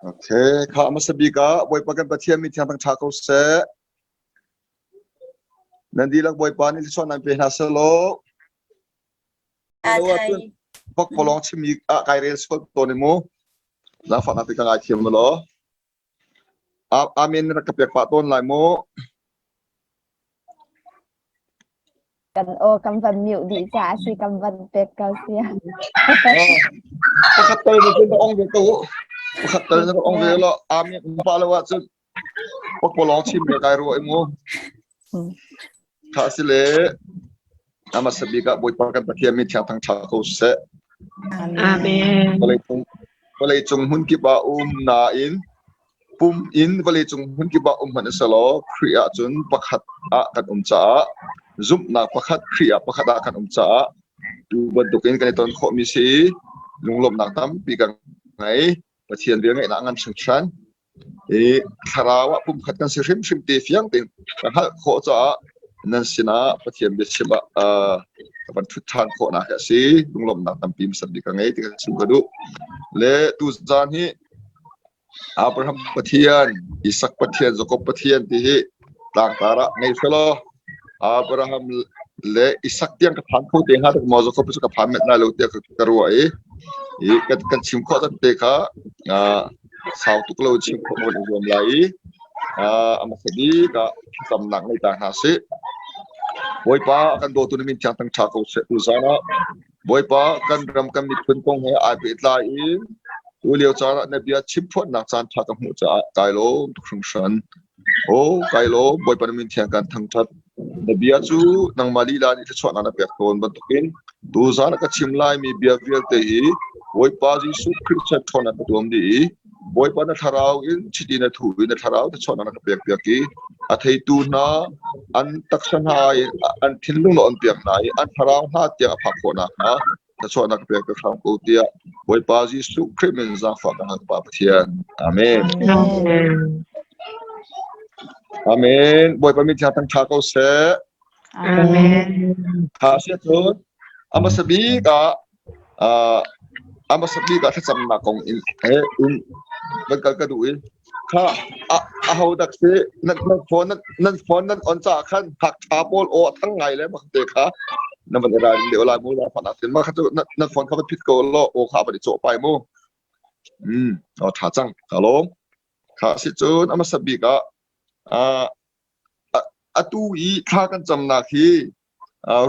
Okay, kha hmasa bik ah Bawipa kan Pathian mi thiang thangṭha ko seh. Nan dihlak Bawipa nih thluachuah nan pe hna seh law. Aa thai. Pakpalawng chimmi ah kai rel sual tawn i mu. Zaangfahnak ti ka ngaithiam mu law. Amen rak ka pek pah tawn lai mu. Kan aw kan van mute dih caah si kan van pek ko sia. Pakhat tal na cun ong ve ko. Pakhat tal na ong ve lo. Amen pa lo ahcun pakpalawng chim ve kai ruah i mu. Tha si le hmasa bik ah Bawipa kan Pathian min thiang thangṭha ko seh. Amen. Vawleicung vawleicung hmun kip ah um nain pum in vawleicung hmun kip ah um hmanh selaw Khrih ah cun pakhat ah kan um caah zumhnak pakhat Khrih ah pakhat ah kan um caah tu bantukin kan i ton khawhmi si lunglawmhnak tampi kan ngei. Pathian vel ngeihnak ngan hringhran. I thlarau ah pumkhat kan si hrimhrim ti fiang tein ka hngalh khawh caah nan sinah Pathian biachim ah uh, ka van ṭhut ṭhan khawhnak hi a si. Lunglawmhnak tampi hmasat bik ka ngei ti ka chim ka duh. Le tuzaan hi Abraham Pathian, Isak Pathian, Jakob Pathian ti hi tlangtar ah ngei selaw Abraham le Isak tiang ka phan kho te hnga dak maw Jakob cu ka phan met lai lo tiah ka ruah i i kan kan chim khawh tak te kha sau tuk lo chim khawh kan i zuam lai i a hmasa bik ah thlacamnak ngei ta hna sih. Bawipa kan dawtu na min thiang thangṭha ko seh tu zan ah Bawipa kan ram kan miphun kong he ai pehtlai in tu lio caan ah na bia chimphuannak caan ṭha ka hmuh caah kai lawm tuk hringhran. Aw kai lawm Bawipa na min thiang kan thangṭhat. Na bia cu nangmah lila nih thluachuahnak na pek tawn bantukin tuzaan ah ka chim laimi bia vialte hi Bawipa Jesuh Khrih chan ṭhawnnak ka tuam dih i Bawipa na thlarau in chiti na thuh i na thlarau thluachuahnak na ka pekpiak i a theitu hna an taksa hna i an thinlung na onpiak hna i an thlarau hna tiang a phak khawh nakhnga thluachuahnak ka pek hram ko tiah Bawipa Jesuh Khrih min zaangfah ka hal Pa Pathian. Amen. Amen. Amen. Bawipa min thiang thangṭha ko seh. Amen. Tha si cun a hmasa bik ah uh, a hmasa bik ah thlacamnak kong in he in van kal ka duh i kha a aho dak si nan nan phone nan nan phone nan on ca khan hakṭha pawl aw a thang ngai le mak te kha na van i ralring deuh lai mu la phan ah ma kha cu nan phone kha va phit ko law aw kha van i cawh pai mu mm aw ṭha cang ka lawm kha si cun a hmasa bik ah atu i thla kan camnak hi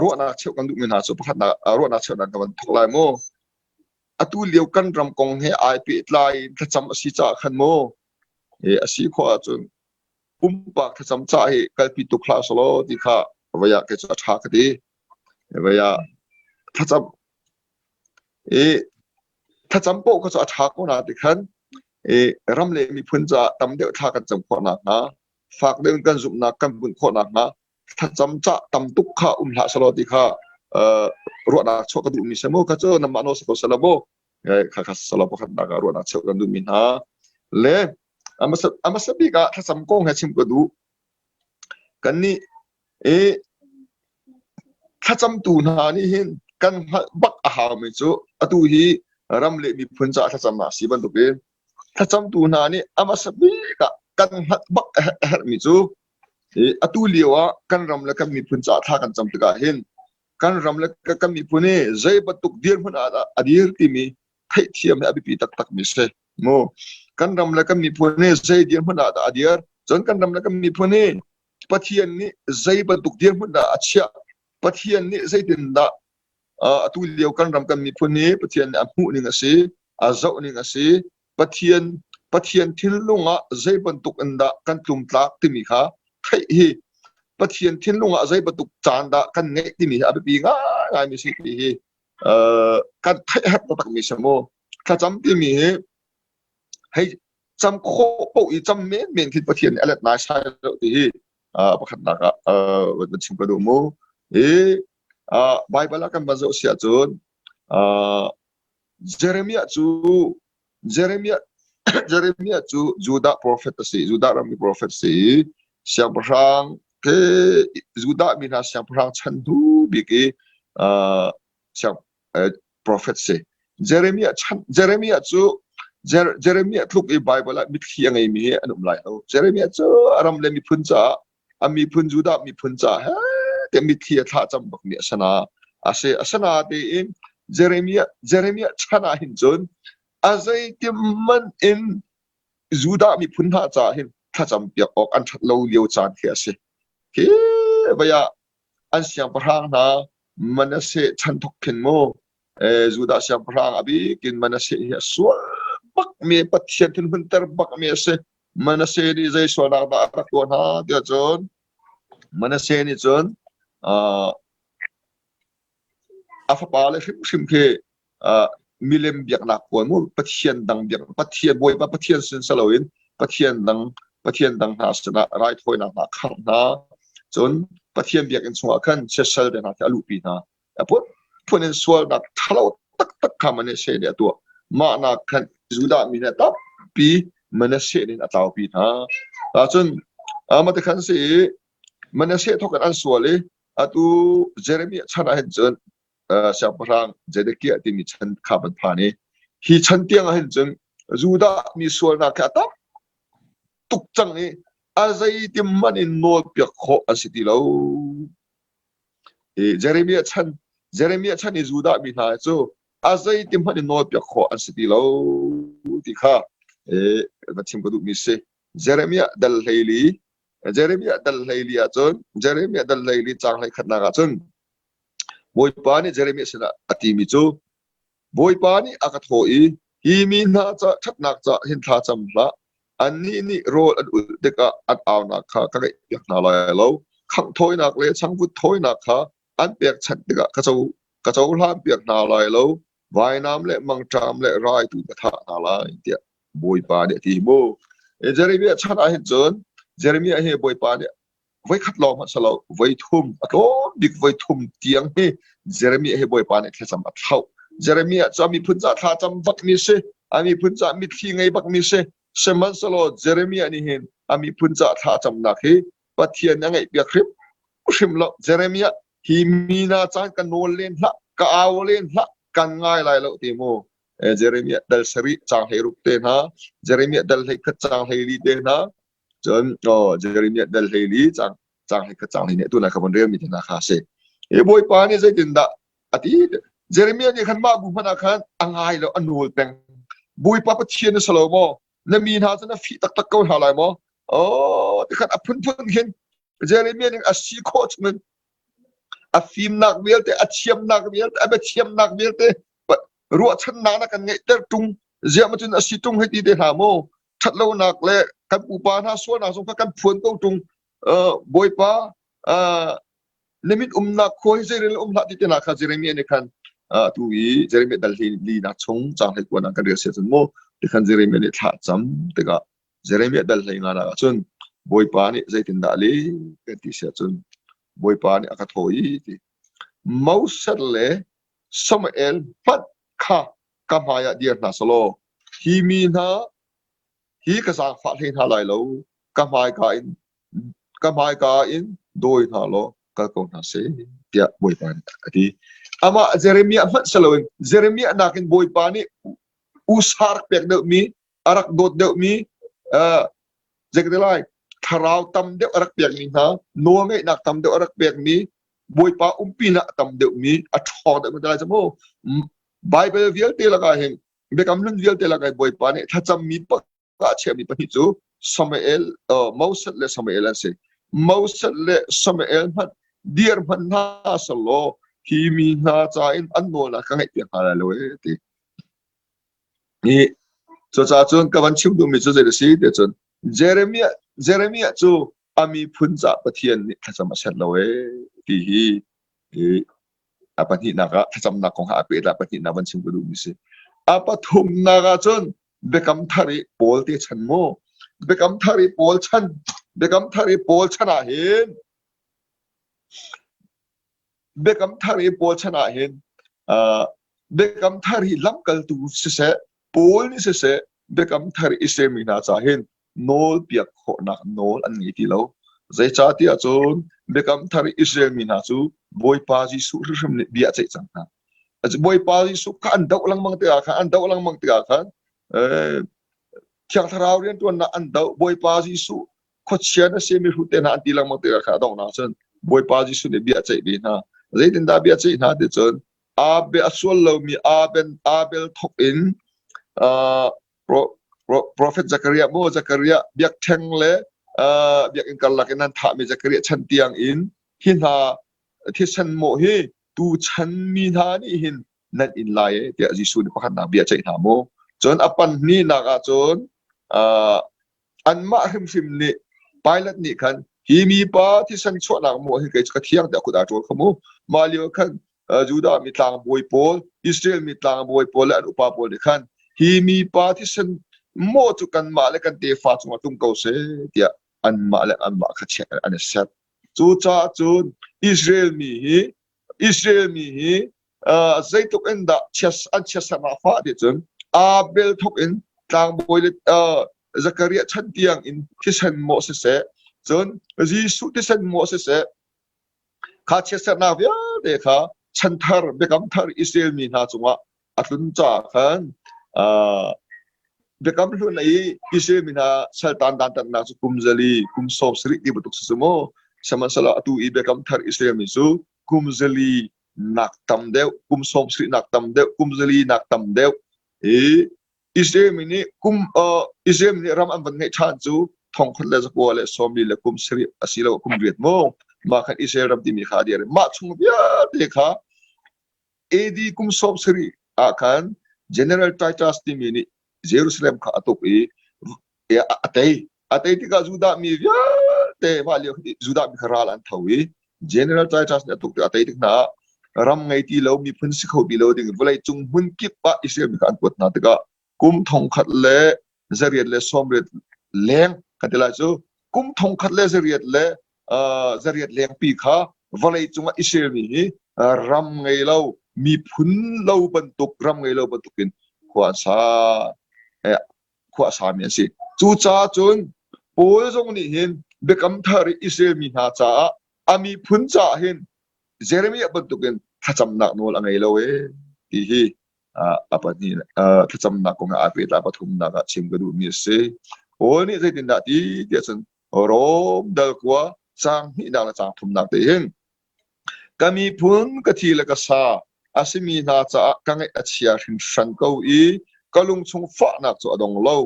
ruahnak cheuh kan duhmi hna cu pakhatnak ruahnak cheuhnak ka van thawk lai mu atu lio kan ram kong he ai pehtlai in thlacam a si caah khan mu a si khawh ahcun pumpak thlacam ca hi kalpi tuk hlah selaw ti kha vei ah kei cu a ṭha ka ti. Vei ah thlacam i thlacam paoh kha cu a ṭha ko na ti khan i ram le miphun caah tam deuh thla kan cam khawh nakhnga fak deuh in kan zumhnak kan bunh khawh nakhnga thlacam cah tam tuk kha um hlah selaw ti kha ruahnak chuah ka duhmi si mu kha cu namah nawl si ko selaw mu kha kha selaw pakhatnak ah ruahnak cheuh kan duhmi hna le a hmasa bik ah thlacam kong he chim ka duh kannih i thlacamtu hna nih hin kan hngalh bak a haumi cu atu hi ram le miphun caah thlacamnak a si bantukin thlacamtu hna nih a hmasa bik ah kan hngalh bak a herhmi cu atu lio ah kan ram le kan miphun caah thla kan cam tikah hin kan ram le kan miphun hi zei bantuk dirhmun ah dah a dir timi theihthiam hi a biapi taktakmi si. Mu kan ram le kan miphun hi zei dirhmun ah dah a dir? Cun kan ram le kan miphun hi Pathian nih zei bantuk dirhmun dah a chiah? Pathian nih zeitindah atu lio kan ram kan miphun hi Pathian nih a hmuh ning a si, a zoh ning a si, Pathian Pathian thinlung ah zei bantuk in dah kan tlumtlak timi kha theih hi Pathian thinlung ah zei bantuk caan dah kan ngeih timi hi a biapi ngaingai mi si ti hi kan theih herh taktak mi si mu. Thlacam timi hi hei cam khawh paoh i cam menmen khi Pathian nih a let naisai lo ti hi pakhatnak ah van chim ka duh mu. Hi Baibal ah kan van zoh si ahcun Jeremiah cu Jeremiah Jeremiah cu Judah prophet a si Judah rammi prophet a si i siangpahrang ke Judah mi hna siangpahrang chan hnu bik i siang prophet si. Jeremiah chan Jeremiah cu. Jeremiah tluk i Bible ah mitthli a ngeimi hi an um lai lo. Jeremiah cu a ram le miphun caah a miphun Judah miphun caah he te mitthli a thlah cam bakmi a sana a si. A sana tein Jeremiah Jeremiah chan ah hin cun a zeitim man in Judah miphun hna caah hin thlacam piak awk an ṭhat lo lio caan khi a si. Hi vei ah an siangpahrang hna Manasseh chan thok khin mu Judah siangpahrang a bik in Manasseh hi a sual bakmi Pathian thinhunter bakmi a si. Manasseh nih zei sualnak dah a rak tuah hna tiah cun Manasseh nih cun a fapa le hrimhrim khi milem biaknak pawl mu Pathian dang biak Pathian Bawipa Pathian sin si loin Pathian dang Pathian dang hna sinah raithawinak hna khangh hna cun Pathian biakinn chungah khan siasal te hna khi a luhpi hna a phunphun in sualnak ṭhalo taktak kha Manasseh nih a tuah mah nak khan Judah mi nih tampi Manasseh nih a tlaupi hna cun mah khan si i Manasseh thawk in an sual i atu Jeremiah chan ah hin cun siangpahrang Zedekiah timi chan kha van phan i hi chan tiang ah hin cun Judah mi sualnak khi a tam tuk cang i a zeitim hmanh in nawl piak khawh an si ti lo. Jeremiah chan Jeremiah chan i Judah mi hna cu a zeitim hmanh in nawl piak khawh an si ti lo ti kha va chim ka duhmi si. Jeremiah dal 12 Jeremiah dal 12 ahcun Jeremiah dal 12 caang 11 nak ahcun Bawipa nih Jeremiah sinah a timi cu Bawipa nih a ka thawh i hi mi hna ca ṭhatnak ca hin thla cam hlah annih nih rawl an ulh tikah an aunak kha ka ngaihpiak hna lai lo khangh thawinak le changvut thawinak kha an pekchanh tikah ka co ka cohlanpiak hna lai lo vainam le mangṭam le rai tu ka thah hna lai tiah Bawipa nih a ti mu Jeremiah chan ah hin cun Jeremiah hi Bawipa nih voikhat lawng hmanh si lo voithum a tlawm bik voithum tiang hi Jeremiah hi Bawipa nih thlacam a thlauh Jeremiah cu a miphun ca thlacam bakmi si a miphun ca mitthli ngei bakmi si sihmanhsehlaw Jeremiah nih hin a miphun ca thlacamnak hi Pathian a ngeihpiak hrim hrim lo Jeremiah hi mi na caan ka nawl len hlah ka au len hlah kan ngai lai lo ti mu Jeremiah dal sarih caang 16 te hna Jeremiah dal 11 caang 14 te hna Cun Jeremiah dal 14 caang caang hlei khat caang hlei nih tuna ka von relmi te hna kha a si. Hi Bawipa nih zeitindah a ti? Jeremiah nih khan mah bu hmanh ah khan a ngai lo a nawl peng. Bawipa Pathian na si lo maw? Na mi hna cu na fih taktak ko hna lai maw? Oh, tikhan a phunphun khin Jeremiah nih a si khawh chungin a fimnak vialte, a thiamnak vialte, a biathiamnak vialte ruahchannak na kan ngeihter ṭung ziah ma cun a si ṭung hei ti te hna maw ṭhatlonak le kan pupa hna sualnak zong kha kan phuan ko ṭung Bawipa na min umnak khua hi zeirel um hlah ti te hna kha Jeremiah nih khan atu i Jeremiah dal hi li nak chung caang hlei kuan ah kan rel sia cun mu tikhan Jeremiah nih thla cam tikah Jeremiah dal hlei nga nak ah cun Bawipa nih zeitindah le kan ti sia cun Bawipa nih a ka thaw i ti Moses le Samuel hmanh kha ka hmaiah dir hna selaw hi mi hna hi ka zaangfah hlei hna lai lo ka hmaika in ka hmaika in dawi hna law kal ko hna seh tiah Bawipa nih a ti. Amah Jeremiah hmanh si loin Jeremiah nakin Bawipa nih usa rak pek deuhmi a rak dawt deuhmi uh, zei lai thlarau tam deuh a rak pekmi hna nawlngeihnak tam deuh a rak pekmi Bawipa umpinak a tam deuhmi a ṭhawng deuhmi te lai cu mu Bible vialte lakah hin Biakam Hlun vialte lakah Bawipa nih thlacammi pakhat a chiahmi pahnih cu Samuel uh, Moses le Samuel an si Moses le Samuel hmanh dir hmanh hna selaw hi mi hna ca in an nawlnak ka ngaihpiak hna lai lo e ti hi cucaah cun ka van chim duhmi cu zei a si ti cun Jeremiah Jeremiah cu a miphun ca Pathian nih thlacam a set lo ee ti hi a pahnihnak ah thlacamnak kong ha a pehtlai pahnihnak van chim ka duhmi si. A pathumnak ah cun Biakam Thar i Paul te chan mu. Biakam Thar i Paul chan Biakam Thar i Paul chan ah hin Biakam Thar i Paul chan ah hin Biakam Thar hi lamkaltu siseh Paul nih siseh Biakam Thar i Israel mi hna ca hin nawlpiak khawhnak nawl an ngei ti lo. Zeicahtiah cun Biakam Thar i Israel mi hna cu Bawipa Jesuh hrimhrim nih bia a ceih cang hna. Bawipa Jesuh kha an doh lengmang tikah khan an doh lengmang tikah khan. Thiang Thlarau rianṭuannak an doh. Bawipa Jesuh khuachia na si mi hrut te hna an ti lengmang tikah kha a donghnak cun Bawipa Jesuh nih bia a ceih ve hna. Zeitindah bia a ceih hna ti cun Abel a sual lomi Abel Abel thawk in uh, pro, pro, Prophet Zechariah maw Zechariah biakṭheng le uh, biakinn karlak in an thahmi Zechariah chan tiang in hi hna thisen mawh hi tu chan mi hna nih hin nan in lai e tiah Jesuh nih pakhatnak bia ceih hna mu. Cun a panhnihnak ah cun uh, anmah hrimhrim nih Pilate nih khan hi mipa thisen chuahnak mawh hi kei cu ka thiang tiah kut aa ṭawl kha mu. Mah lio khan Judah mi tlangbawi pawl, Israel mi tlangbawi pawl le an upa pawl nih khan hi mipa thisen mawh cu kanmah le kan tefa cungah tlung ko seh tiah anmah le anmah kha chiat an i serh. Cucaah cun Israel mi hi Israel mi hi uh, zeitluk in dah chias an chiatsernak fah ti cun Abel thawk in tlangbawi le uh, Zakariah chan tiang in thisen mawh siseh cun Jesuh thisen mawh siseh kha chiatsernak vialte kha chanthar biakam thar Israel mi hna cungah a tlun caah khan uh, biakam hlun i Israel mi hna saltan dantatnak cu kum zali kum sawm sarih ti bantuk si mu sihmanhsehlaw atu i biakam thar Israel mi cu kum zali nak tam deuh kum sawm sarih nak tam deuh kum zali nak tam deuh i Israel mi nih kum uh, Israel mi nih ram an van ngeih ṭhan cu thongkhat le zakua le sawmli le kum sarih asilo kum riat mu mah khan Israel ram timi kha a dir mah chung vialte kha AD kum 70 ah khan General Titus timi nih Jerusalem kha a tuk i a tei. A tei tikah Judah mi vialte mah lio Judah mi kha ral an tho i General Titus nih a tuk tikah a tei tik hna ah ram ngei ti lo miphun si kho ti lo ding vawlei cung hmun kip ah Israel mi kha an kuat hna tikah kum thongkhat le zariat le sawmriat leng kan ti lai cu kum thongkhat le zariat le zariat lengpi kha vawlei cungah Israel mi hi ram ngei lo miphun lo bantuk ram ngei lo bantukin khua an sa khua a sami an si. Cucaah cun Paul zong nih hin biakam thar i Israel mi hna caah a miphun caah hin Jeremiah bantukin thlacamnak nawl a ngei lo ee ti hi a pahnih thlacamnak kong ah aa pehtlai pathumnak ah chim ka duhmi a si. Paul nih zeitindah ti tiah cun Rom dal kua caang hnihnak le caang thumnak te hin ka miphun ka thi le ka sa a simi hna caah ka ngaih a chia hringhran ko i ka lungchung fahnak cu a dong lo.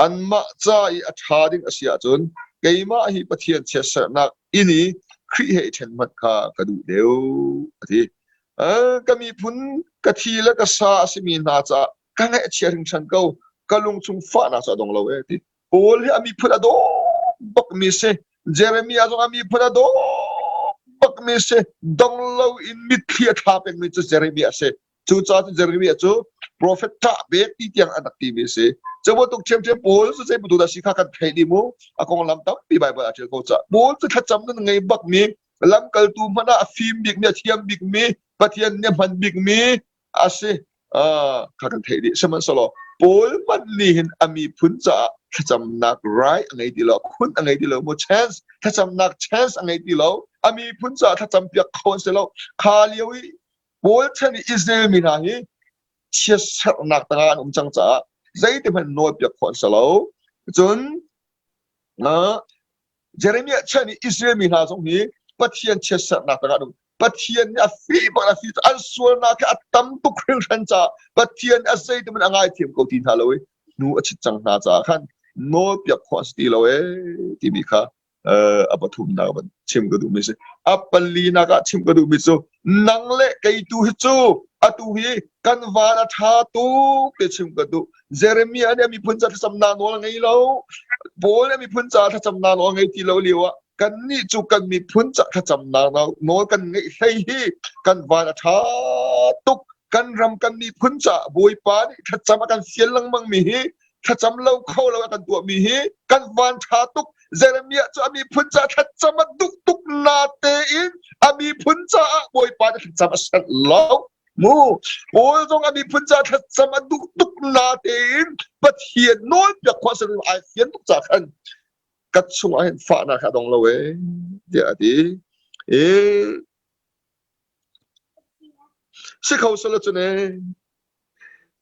Anmah ca i a ṭha ding a si ahcun keimah hi Pathian chiatserhnak inn i Khrih he i ṭhen hmanh kha ka duh deuh a ti. Ka miphun ka thi le ka sa a simi hna caah ka ngaih a chia hringhran ko, ka lungchung fahnak cu a dong lo ee ti. Paul hi a miphun a daw bakmi si. Jeremiah zong a miphun a daw bakmi si. Dong lo in mitthli a thla pengmi cu Jeremiah a si. Cucaah cun Jeremiah cu profet ṭah bek ti tiang an rak timi a si. Cu bantuk ṭhiamṭhiam Paul cu zei bantuk dah si kha kan theih dih mu. A konglam tampi Baibal ah ṭial ko caah Paul cu thlacam nun ngei bakmi, lamkaltu hmanh ah a fim bikmi, a thiam bikmi, Pathian nih a hman bikmi a si. Kha kan theih dih. Sihmanhsehlaw Paul hmanh nih hin a miphun caah thlacamnak right a ngei ti lo, khun a ngei ti lo mu chance, thlacamnak chance a ngei ti lo. A miphun caah thlacam piak kho an si lo. Kha lio i Paul chan i Israel mi hna hi chiatserhnak tangah an um cang caah zeitihmanh nawlpiak khawh an si lo. Cun Jeremiah chan i Israel mi hna zong hi Pathian chiatserhnak tangah an um. Pathian nih a fih bak a fih an sualnak hi a tam tuk hringhran caah Pathian a zeitihmanh a ngaithiam ko ti hna lo i hnu a chit cang hna caah khan nawlpiak khawh an si ti lo ee timi kha a pathumnak van chim ka duhmi si. A palinak ah chim ka duhmi cu nang le kei tu hi cu atu hi kan van a ṭha tuk ti chim ka duh. Jeremiah nih a miphun ca thlacamnak nawl a ngei lo. Paul nih a miphun ca thlacamnak nawl a ngei ti lo lio ah kannih cu kan miphun ca thlacamnak nawl kan ngeih hlei hi kan van a ṭha tuk. Kan ram kan miphun ca Bawipa nih thlacam a kan fial lengmang mi hi thlacam lo kho lo a kan tuahmi hi kan van ṭha tuk. Jeremiah cu a miphun caah thlacam a duh tuk na tein a miphun caah Bawipa nih thlacam a serh lo. Mu Paul zong a miphun caah thlacam a duh tuk na tein Pathian nawlpiak khawh a si ai fian tuk caah khan ka chungah hin fahnak a dong lo ee tiah a ti. E si kho sala cun ee.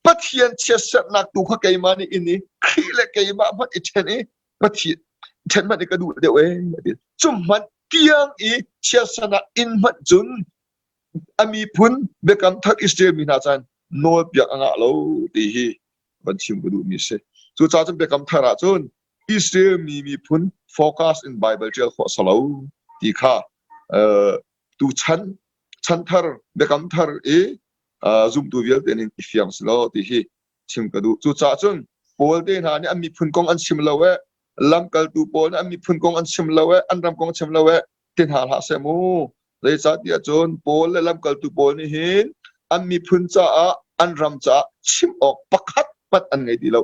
Pathian chiatserhnak tu kha keimah nih in i Khrih le keimah hmanh i ṭhen i Pathian ṭhen hmanh i ka duh deuh ee a ti. Cu hmanh tiang i chiatserhnak in hmanh cun a miphun biakam thar Israel mi hna caan nawlpiak a ngah lo ti hi van chim ka duhmi a si. Cucaah cun biakam thar ah cun Israel mi miphun focus in Bible ṭial khawh a si lo ti kha tu chan chanthar biakam thar i zumtu vialte nih i fiang si lo ti hi chim ka duh. Cucaah cun Paul te hna nih an miphun kong an chim lo e, lamkaltu pawl nih an miphun kong an chim lo e, an ram kong chim lo e, ti hna hlah seh mu. Zeicahtiah cun Paul le lamkaltu pawl nih hin an miphun caah an ram caah chim awk pakhat hmanh an ngei ti lo.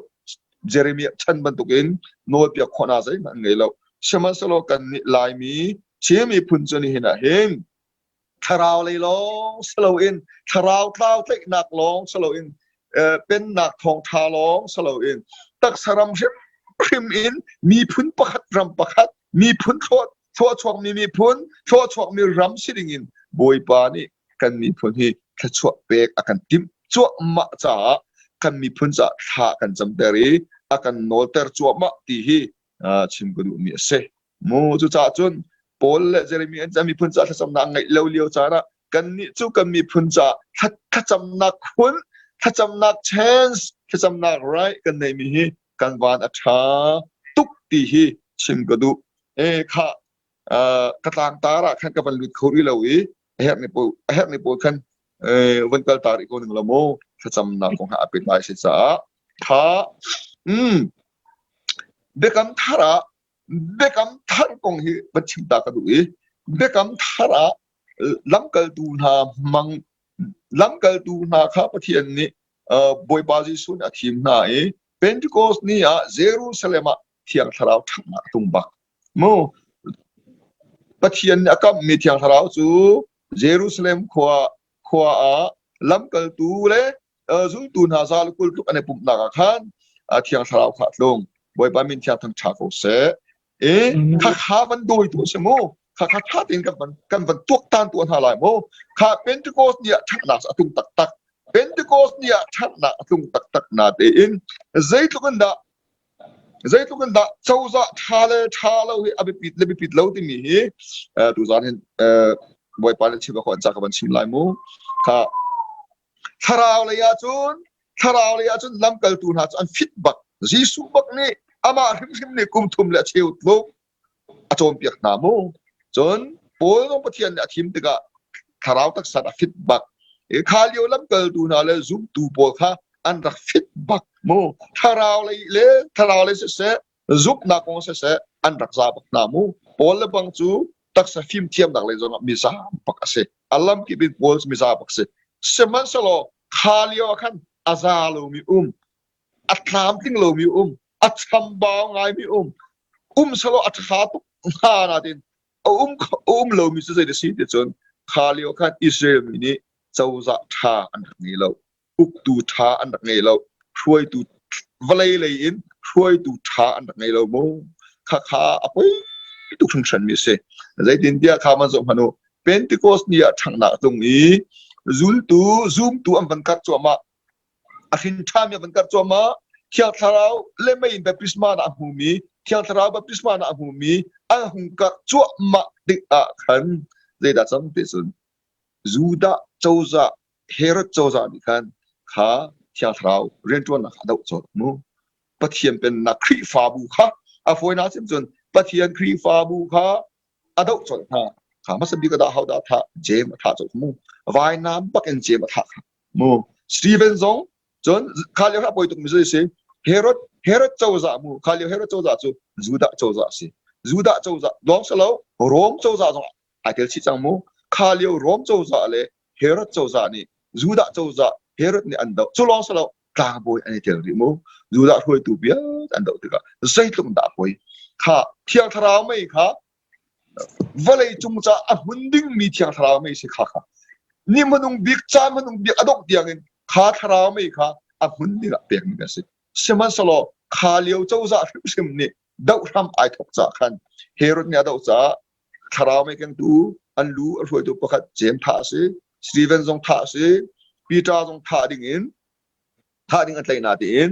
Jeremiah chan bantukin nawlpiak khawhnak zeihmanh an ngei lo. Sihmanhsehlaw kannih Laimi Chin miphun cu nihin ah hin thlarau lei lawng si loin thlarau tlau tlaihnak lawng si loin pennak thawngṭha lawng si loin taksa ram hrimhrim in miphun pakhat ram pakhat miphun thluachuakmi miphun thluachuakmi ram si dingin Bawipa nih kan miphun hi thluachuah pek a kan timh cuahmah caah kan miphun caah thla kan camter i a kan nawlter cuahmah ti hi chim ka duhmi a si. Mu cucaah cun Paul le Jeremy an miphun caah thlacamnak ngeih lo lio caan ah kannih cu kan miphun caah thlacamnak hun thlacamnak chance thlacamnak right kan neihmi hi kan van a ṭha tuk ti hi chim ka duh. E kha ka tlangtar ah khan ka van lut kho rih lo i a herhmi pawl a herhmi pawl khan van kal ta rih ko ning la mu thlacamnak kong ha a pet lai si caah kha mm biakam thar ah biakam thar kong hi van chim ta ka duh i biakam thar ah lamkaltu hna hmang lamkaltu hna kha Pathian nih Bawipa Jesuh nih a thim hna i Pentecost ni ah Jerusalem ah Thiang Thlarau ṭhanghnak a tlung bak. Mu Pathian nih a kamhmi Thiang Thlarau cu Jerusalem khua khua ah lamkaltu le zultu hna za le 20 tluk an i pumhnak ah khan Thiang Thlarau kha a tlung. Bawipa min thiang thang ṭha ko seh. E khakha van dawi tu si mu. Khakha ṭha tein kan van kan van tuaktan tuah hna lai mu. Kha Pentecost ni ah ṭhatnak a tlung taktak. Pentecost ni ah ṭhatnak a tlung taktak na tein zeitluk in dah zeitluk in dah cozah ṭha le ṭha lo hi a biapit le biapit lo timi hi tuzaan hin Bawipa nih chim a khawh ca ka van chim lai mu. Kha Thlarau lei ahcun thlarau lei ahcun lamkaltu hna cu an fit bak. Jesuh bak nih amah hrimhrim nih kum thum le a cheu tluk a cawnpiak hna mu. Cun Paul zong Pathian nih a thim tikah thlarau taksa a fit bak. Kha lio lamkaltu hna le zumtu pawl kha an rak fit bak mu. Thlarau lei le thlarau lei siseh zumhnak kong siseh an rak za bak hna mu. Paul le bang cu taksa fimthiamnak lei zongah miza bak a si. A lamkip in Paul cu miza bak a si. Sihmanhsehlaw kha lio ah khan a za lomi um, a tlamtling lomi um, a chambau ngaimi um, um selaw a ṭha tuk hnga nain a um a um lomi cu zei a si ti cun kha lio khan Israel mi nih cozah ṭha an rak ngei lo. Uktu ṭha an rak ngei lo. Hruaitu vawlei lei in hruaitu ṭha an rak ngei lo mu. Khakha a poi tuk hringhranmi a si. Zeitintiah kha man zoh hmanh u. Pentecost ni ah ṭhanghnak tlung i zultu zumtu an van karh cuahmah. A hrin ṭhami an van karh cuahmah. Thiang Thlarau le mei in baptisma na a hmumi, Thiang Thlarau baptisma na a hmumi an hung karh cuahmah tik ah khan zeidah cang ti cun Judah cozah Herod cozah nih khan kha Thiang Thlarau rianṭuannak kha a doh colh mu. Pathian pennak Khrihfabu kha a fawinak chim cun Pathian Khrihfabu kha a doh colh hna. Kha hmasa bik a dah ho dah thah James a thah colh mu. Vainam bak in James a thah kha mu. Stephen zong cun kha lio a poi tuk mi cu si Herod Herod cozah mu kha lio Herod cozah cu Judah cozah a si. Judah cozah lawng si lo Rom cozah zong ai tel chih cang mu. Kha lio Rom cozah le Herod cozah nih Judah cozah Herod nih an doh. Cu lawng si lo tlangbawi an i tel rih mu. Judah hruaitu vialte an doh tikah zeitluk dah poi. Kha Thiang Thlarau mei kha vawlei cung ca a hmun dingmi Thiang Thlarau mei si kha kha. Ni hmanung bik caan hmanung bik a dongh tiangin kha thlarau mei kha a hmun dingah pekmi kan si. Sihmanhsehlaw kha lio cozah hrimhrim nih doh hram ai thawk caah khan Herod nih a doh caah thlarau mei kengtu an lu a hruaitu pakhat Jeim thah a si, Stephen zong thah a si, Peter zong thah ding in. Thah ding an tlaih na tiin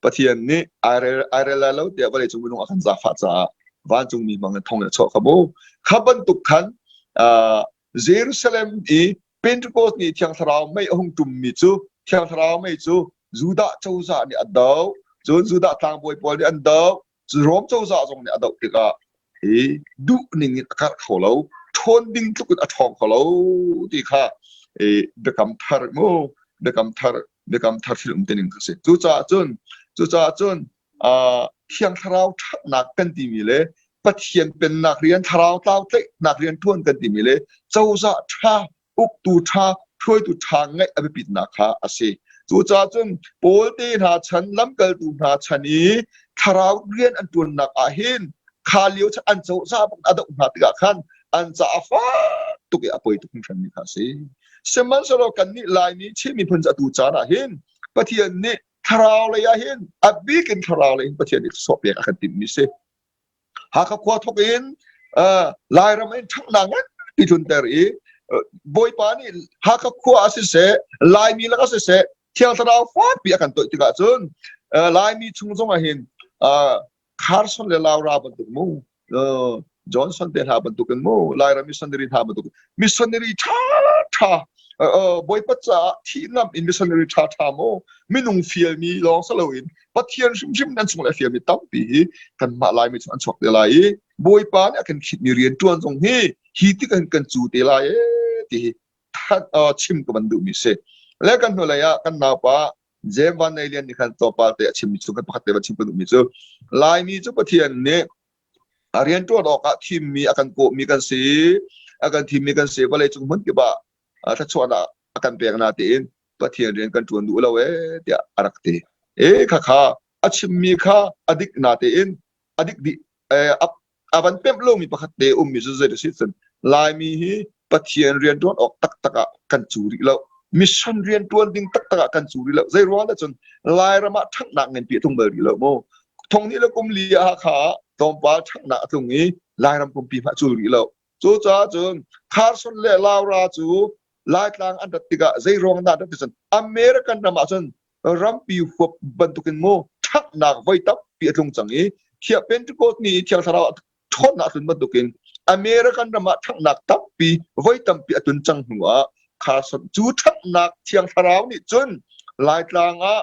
Pathian nih ai rel ai rel lai lo tiah vawleicung minung a kan zaangfah caah vancungmi hmang in thong in a chuah kha mu. Kha bantuk khan uh, Jerusalem i Pentecost ni Thiang Thlarau mei a hung ṭummi cu Thiang Thlarau mei cu Judah cozah nih a doh, cun Judah tlangbawi pawl nih an doh, Rom cozah zong nih a doh tikah hi duh ning in a karh kho lo, ṭhawn ding tluk in a ṭhawng kho lo ti kha biakam thar mu biakam thar biakam thar thil um tining kha si. Cucaah cun cucaah cun Thiang Thlarau ṭhatnak kan timi le Pathian pennak rian thlarau tlau tlaihnak rian ṭuan kan timi le cozah ṭha uktu ṭha hruaitu ṭha ngeih a biapitnak kha a si. Cucaah cun Paul te hna chan lamkaltu hna chan i thlarau rian an ṭuannak ah hin kha lio chan an cozah bak a doh hna tikah khan an caah fak tuk i a poi tuk hringhranmi kha a si. Sihmanhsehlaw kannih Laimi Chin miphun cu atu caan ah hin Pathian nih thlarau lei ah hin a bik in thlarau lei in Pathian nih sawh pek a kan timhmi si. Hakha khua thawk in Lairam in ṭhanghnak nganpi tlunter i Bawipa nih Hakha khua ah siseh Laimi lakah siseh Thiang Thlarau fakpi a kan toih tikah cun Laimi chung zong ah hin Carson le Laura bantuk mu Johnson te hna bantuk in mu Lairam missionary hna bantuk missionary ṭha ṭha Bawipa caah thih ngam in missionary ṭha ṭha mu minung fialmi lawng si loin Pathian hrimhrim nan chung le fialmi tampi hi kanmah Laimi cu an chuak te lai i Bawipa nih a kan khitmi rian ṭuan zong hi hi ti kan kan cu te lai ee ti hi chim ka van duhmi si. Le kan hnulei ah kan naupa James Van Nei Lian nih khan tlawmpal te a chimmi cu kan pakhat te van chim ka duhmi cu Laimi cu Pathian nih a rian ṭuan awkah thimmi a kan kawhmi kan si a kan thimmi kan si vawleicung hmun kip ah thluachuahnak a kan pek na tiin Pathian rian kan ṭuan duh lo ee tiah a rak ti. E khakha a chimmi kha a dik na tein a dik dih a van pemh lomi pakhat te ummi cu zei si cun Laimi hi Pathian rian ṭuan awk taktak ah kan cu rih lo. Mission rian ṭuan ding taktak ah kan cu rih lo. Zei ruang dah cun Lairam ah ṭhanghnak nganpi a tlung bal rih lo mu. Thong hnih le kum li ah Hakha ah tlawmpal ṭhanghnak a tlung i Lairam pumpi hmah cul rih lo. Cucaah cun Carson le Laura cu Laitlang an rat tikah zei ruang dah rat ti cun American ram ah cun rampi huap bantukin mu ṭhatnak voi tampi a tlung cang i thiah Pentecost ni i Thiang Thlarau ṭhawnnak a tlun bantukin American ram ah ṭhatnak tampi voi tampi a tlun cang hnu ah Carson cu ṭhatnak Thiang Thlarau nih cun Laitlang ah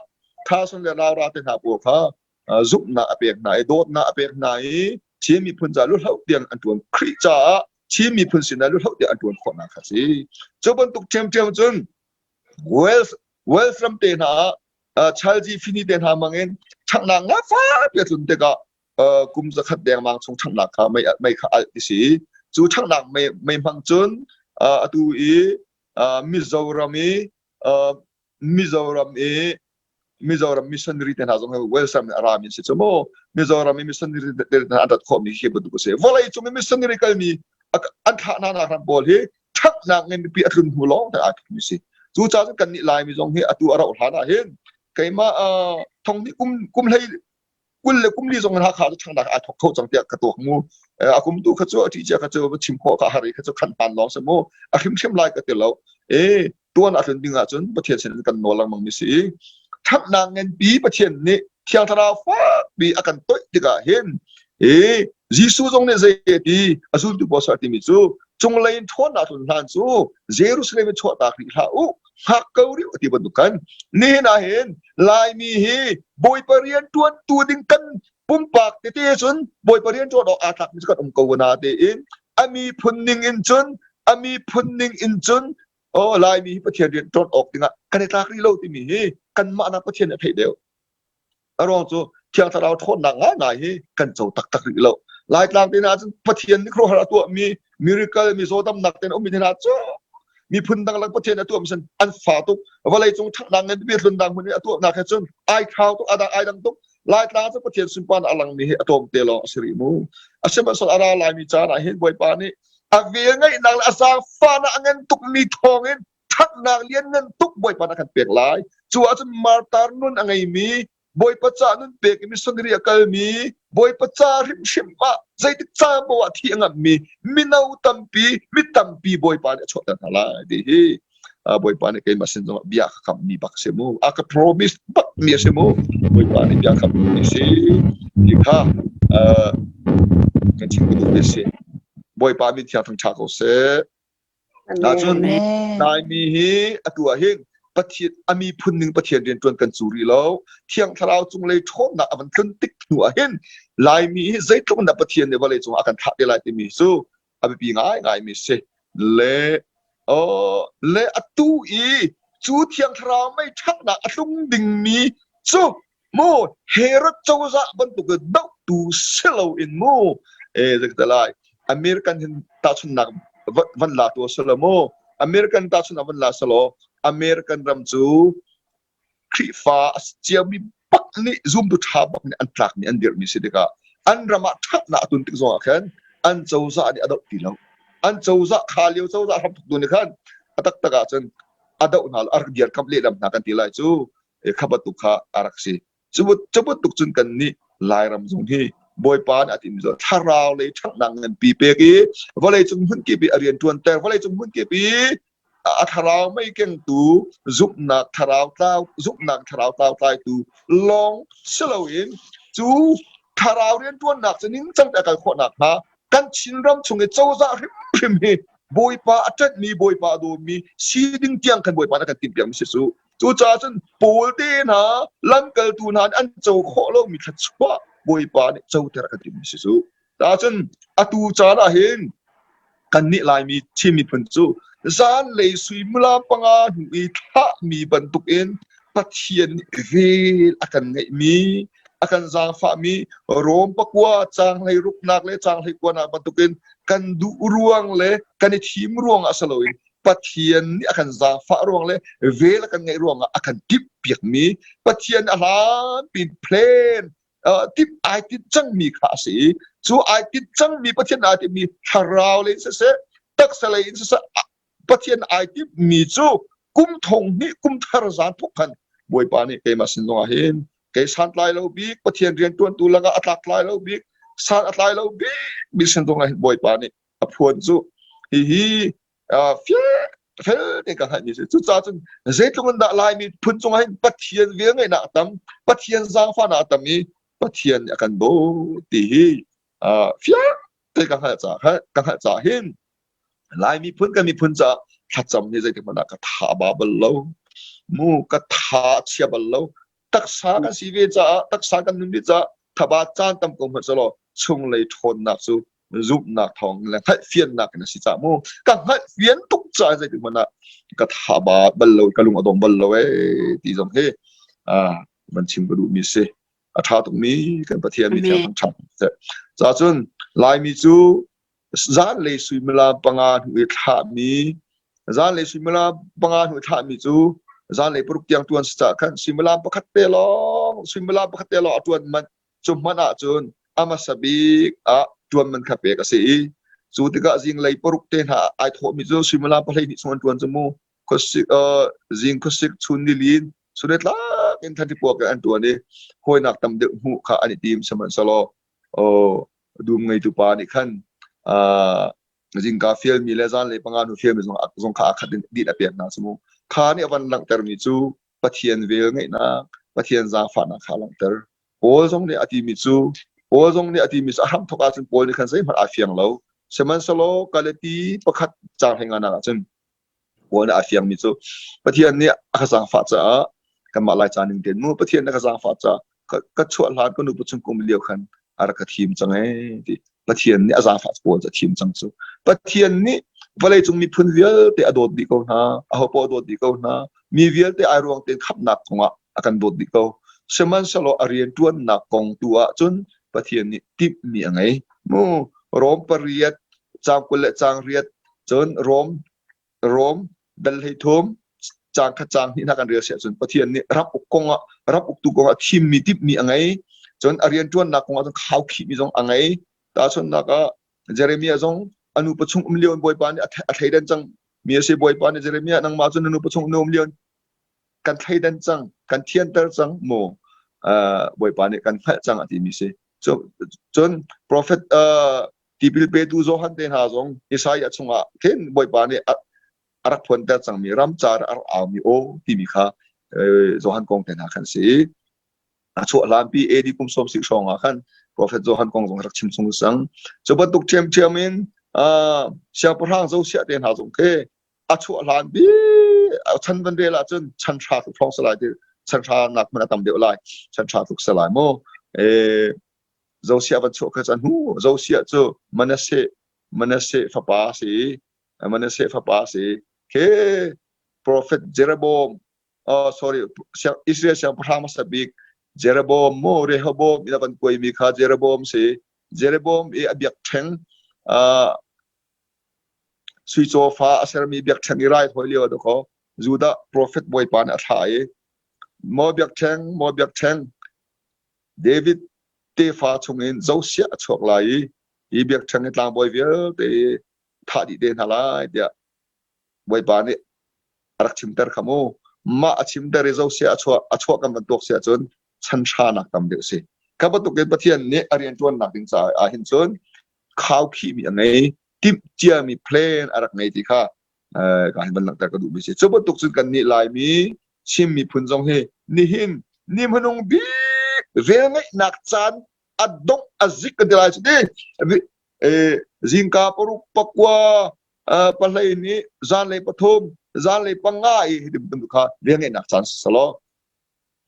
Carson le Laura te hna pawl kha zumhnak a pek hna i dawtnak a pek hna i Chin miphun ca luhloh tiang an ṭuan Khrih caah Chin miphun sinah luhloh tiang an ṭuan khawhnak kha si. Cu bantuk ṭhiamṭhiam cun Wales Wales ram te hna ah Chalji Fini te hna mangin ṭhanghnak nga fapi a tlun tikah kum zakhat dengmang chung ṭhanghnak kha mei mei kha alh ti si. Cu ṭhanghnak mei mei hmang cun atu i Mizoram i Mizoram i Mizoram missionary te hna zong hi Wales ram in a rami an si cu mu. Mizoram i missionary te hna an rat khawhmi khi bantuk a si. Vawlei cung i missionary kalmi an thlah hna nak ram pawl hi ṭhatnak ngan mipi a tlun hnu lawng te aa tlukmi si. Cucaah cun kannih Laimi zong hi atu a rauh hlan ah hin keimah thong hnih kum kum hlei 20 le kum li zong in Hakha cu ṭhangnak aa thawk kho cang tiah ka tuak mu. A kum tu kha cu a ṭih cia kha cu chim khawh ka har i kha cu khan hmaan lawng si mu. A hrimhrim lai ka ti lo. E tuan a tlun ding ahcun Pathian sin kan nawl lengmang mi si i ṭhatnak nganpi Pathian nih Thiang Thlarau fakpi a kan toih tikah hin e Jesuh zong nih zei a ti a zultu pawl sar timi cu cunglei in ṭhawnnak tlun hlan cu Jerusalem in chuahtak rih hlah u hngak ko rih ti bantuk kan nihin ah hin Laimi hi Bawipa rian ṭuantu ding kan pumpak tete cun Bawipa rian ṭuan awk aa tlakmi cu kan um ko na tein a miphun ning in cun a miphun ning in cun oh Laimi hi Pathian rian ṭuan awk dingah kan i tlak rih lo timi hi kanmah nak Pathian nih a theih deuh. A ruang cu Thiang Thlarau ṭhawnnak ngaingai hi kan co taktak rih lo. Laitlang te hna cun Pathian nih khuaruahhar a tuahmi miracle mizaw damnak te ummi hna cu miphun dang lak Pathian a tuahmi sin an fa tuk. Vawlei cung ṭhatnak ngan pipi tlunnak hmun i a tuahnak he cun ai thlau tuk adang ai dang tuk. Laitlang cu Pathian sunparnak a langmi hi a tlawm te lawng a si rih mu. Asihmanhsehlaw a ra laimi caan ah hin Bawipa nih a vel ngeihnak le a zaangfahnak a ngan tukmi thawngin ṭhatnak lianngan tuk Bawipa na kan pek lai. Cu ahcun martar nun a ngeimi, Bawipa ca nun pek i missionary a kalmi, Bawipa ca hrimhrim ah zeitik caan paoh ah thi a ngamhmi mino tampi, mi tampi Bawipa nih a chuahter hna lai ti hi. Bawipa nih keimah sin zongah bia ka kamhmi bak si mu. A ka promise bak mi a si mu. Bawipa nih bia kamhmi si ti kha kan chim ka duh mi si. Bawipa min thiang thangṭha ko seh. Ahcun Laimi hi atu ah hin Pathian a miphun ning Pathian rian ṭuan kan cu rih lo. Thiang Thlarau cunglei ṭhawnnak a van tlun tik hnu ah hin Laimi hi zeitluk in dah Pathian nih vawlei cungah a kan thlah te lai timi cu a biapi ngaingaimi si. Le oh, le atu i cu Thiang Thlarau mei ṭhanghnak a tlung dingmi cu mu Herod cozah bantuk dohtu si loin mu e lai American hin tahchunnak van la tu selo mu American tahchunnak van la selo American ram cu Khrihfa ciami bak nih zumtu ṭha bak nih an tlakmi an dirhmi si tikah an ram ah ṭhatnak a tun tik zongah khan an cozah nih a doh ti lo an cozah kha lio cozah hramthok tu nih khan a taktak ahcun a doh hna lo a rak dirkamh lehlam hna kan ti lai cu kha bantuk kha a rak si. Cu bantuk cun kan nih Lairam zong hi Bawipa nih a timi cu thlarau lei ṭhanghnak nganpi pek i vawleicung hmunkip i a rian ṭuanter vawleicung hmunkip i a thlarau mei kengtu zumhnak thlarau tlau zumhnak thlarau tlau tlaitu lawng si loin cu thlarau rianṭuannak cu ningcang te a kal khawh nakhnga kan Chinram chung i cozah hrimhrim hi Bawipa a ṭanhmi Bawipa a dawmi si ding tiang khan Bawipa nih a kan timhpiakmi si cu Cucaah cun Paul te hna lamkaltu hna nih an co khawh lomi thluachuah Bawipa nih coter a kan timhmi si cu. Cun atu caan ah hin kannih Laimi Chin miphun cu zanlei suimilam panga hnu i thlahmi bantukin Pathian nih vel a kan ngeihmi a kan zaangfahmi Rom pakua caang hleiruknak le caang hleikuanak bantukin kan duh ruang le kan i thim ruang ah si loin Pathian nih a kan zaangfah ruang le vel a kan ngeih ruangah a kan timhpiakmi Pathian a hlanpi plan timh ai tinh cangmi kha a si i cu ai tinh cangmi Pathian ai timhmi thlarau lei in siseh taksa lei in siseh Pathian ai timhmi cu kum thong hnih kum thar zan thok khan Bawipa nih keimah sin zongah hin kei santlai lo bik Pathian riantuantu lakah a tlaktlai lo bik san a tlai lo bik mi sin zongah hin Bawipa nih a phuan cu hihi fel te ka hngalhmi si. Cucaah cun zeitluk in dah Laimi phun cungah hin Pathian vel ngeihnak a tam, Pathian zaangfahnak a tam i Pathian nih a kan dawt ti hi fiang te ka hngalh caah ka hngalh caah hin Lai miphun kan miphun caah thlacam hi zeitik hmanh ah ka tha ba bal lo. Mu ka tha a chia bal lo. Taksa kan si ve caah taksa kan nun ve caah thaba caan tam ko hmanh selaw chunglei ṭhawnnak cu zumhnak thawng le hngalhfiannak in a si cah mu ka hngalhfian tuk caah zeitik hmanh ah ka tha ba bal lo ka lung a dong bal lo ee ti zong hi van chim ka duhmi si a ṭha tukmi kan Pathian mi thiang ṭha ca cun Laimi cu zanlei suimilam panga hnu i thlahmi zanlei suimilam panga hnu i thlahmi cu zanlei paruk tiang ṭuan si cah khan suimilam pakhat te lawng suimilam pakhat te lawng a ṭuan manh cu hmanh ahcun a hmasa bik ah ṭuan man kha pek a si i cu tikah zinglei paruk te hna ai thawhmi cu suimilam pahleihnih chung an ṭuan cu mu khuasik zing khuasik chun nilin chun tlak in thlanti puak in an ṭuan i hawinak tam deuh hmuh kha an i tim sihmanhsehlaw dum ngeitu pa nih khan zingka fialmi le zanlei panga hnu fialmi zong zong kha a khat in dih a pek hna cu mu kha nih a van langhtermi cu Pathian vel ngeihnak Pathian zaangfahnak kha a langhter Paul zong nih a timi cu Paul zong nih a timi cu a hramthawk ahcun Paul nih khan zeihmanh aa fiang lo. Sihmanhsehlaw Galati pakhat caang hleinganak ahcun Paul nih aa fiangmi cu Pathian nih a ka zaangfah caah kanmah Laica ning tein mu Pathian nih a ka zaangfah caah ka chuah hlan ka nupa chung kum lio khan a rak ka thim cang ee ti Pathian nih a zaangfah Paul cu a thim cang cu Pathian nih vawleicung miphun vialte a dawt dih ko hna ahopaoh a dawt dih ko hna mi vialte ai ruang tein khamhnak kongah a kan dawt dih ko. Sihmanhsehlaw a rianṭuannak kong tu ahcun Pathian nih timhmi a ngei. Mu Rom pariat caang 20 le caang riat cun Rom Rom dal 13 caang khat caang hnih hna kan rel si ahcun Pathian nih ram uk kongah ram uktu kongah thimmi timhmi a ngei. Cun a rianṭuannak kongah cun khaukhihmi zong a ngei. Tahchunhnak ah Jeremiah zong a nupa chung um lio in Bawipa nih a thleidan cang mi a si. Bawipa nih Jeremiah nangmah cu na nupa chung na um lio in kan thleidan cang kan thianter cang mu Bawipa nih kan hngalh cang a timi si cun prophet tipil petu Johan te hna zong Isaiah chungah khin Bawipa nih. a rak phuanter cangmi ramcar a rak aumi aw timi kha Johan kong te hna khan si. A chuah hlanpi AD kum sawm si hrawng ah khan Prophet Johan kong zong rak chim chung sang. Cu bantuk ṭhiamṭhiam in siangpahrang Josiah te hna zong khi a chuah hlanpi chan van rel ahcun chan hra tluk hrawng si lai ti chan hra nak hmanh a tam deuh lai chan hra tluk si lai mu. Josiah van chuah kha chan hu Josiah cu Manasseh Manasseh fapa si Manasseh fapa si khi Prophet Jeroboam oh sorry Israel siangpahrang hmasa bik Jeroboam mu Rehoboam in a van kuaimi kha Jeroboam si Jeroboam i a biakṭheng sui cawfa a sermi biakṭheng i raithawi lio ah dakaw Judah prophet bawipa nih a thlah i maw biakṭheng maw biakṭheng David tefa chungin Josiah a chuak lai i hi biakṭheng i tlangbawi vialte thah dih te hna lai tiah Bawipa nih a rak chimter kha mu. Mah a chimter i Josiah a chuah a chuah kan bantuk si ahcun chan hranak tam deuh si. Kha bantukin Pathian nih a rianṭuannak ding caah ah hin cun khaukhihmi a ngei, timh ciami plan a rak ngei ti kha ka hin van langhter ka duhmi si. Cu bantuk cun kannih Laimi Chin miphun zong hi nihin ni hmanung bik velngeihnak caan a dongh a zik kan ti lai cu ti zingka paruk pakua pahlei nih zanlei pathum zanlei panga i hi bantuk kha velngeihnak caan si selaw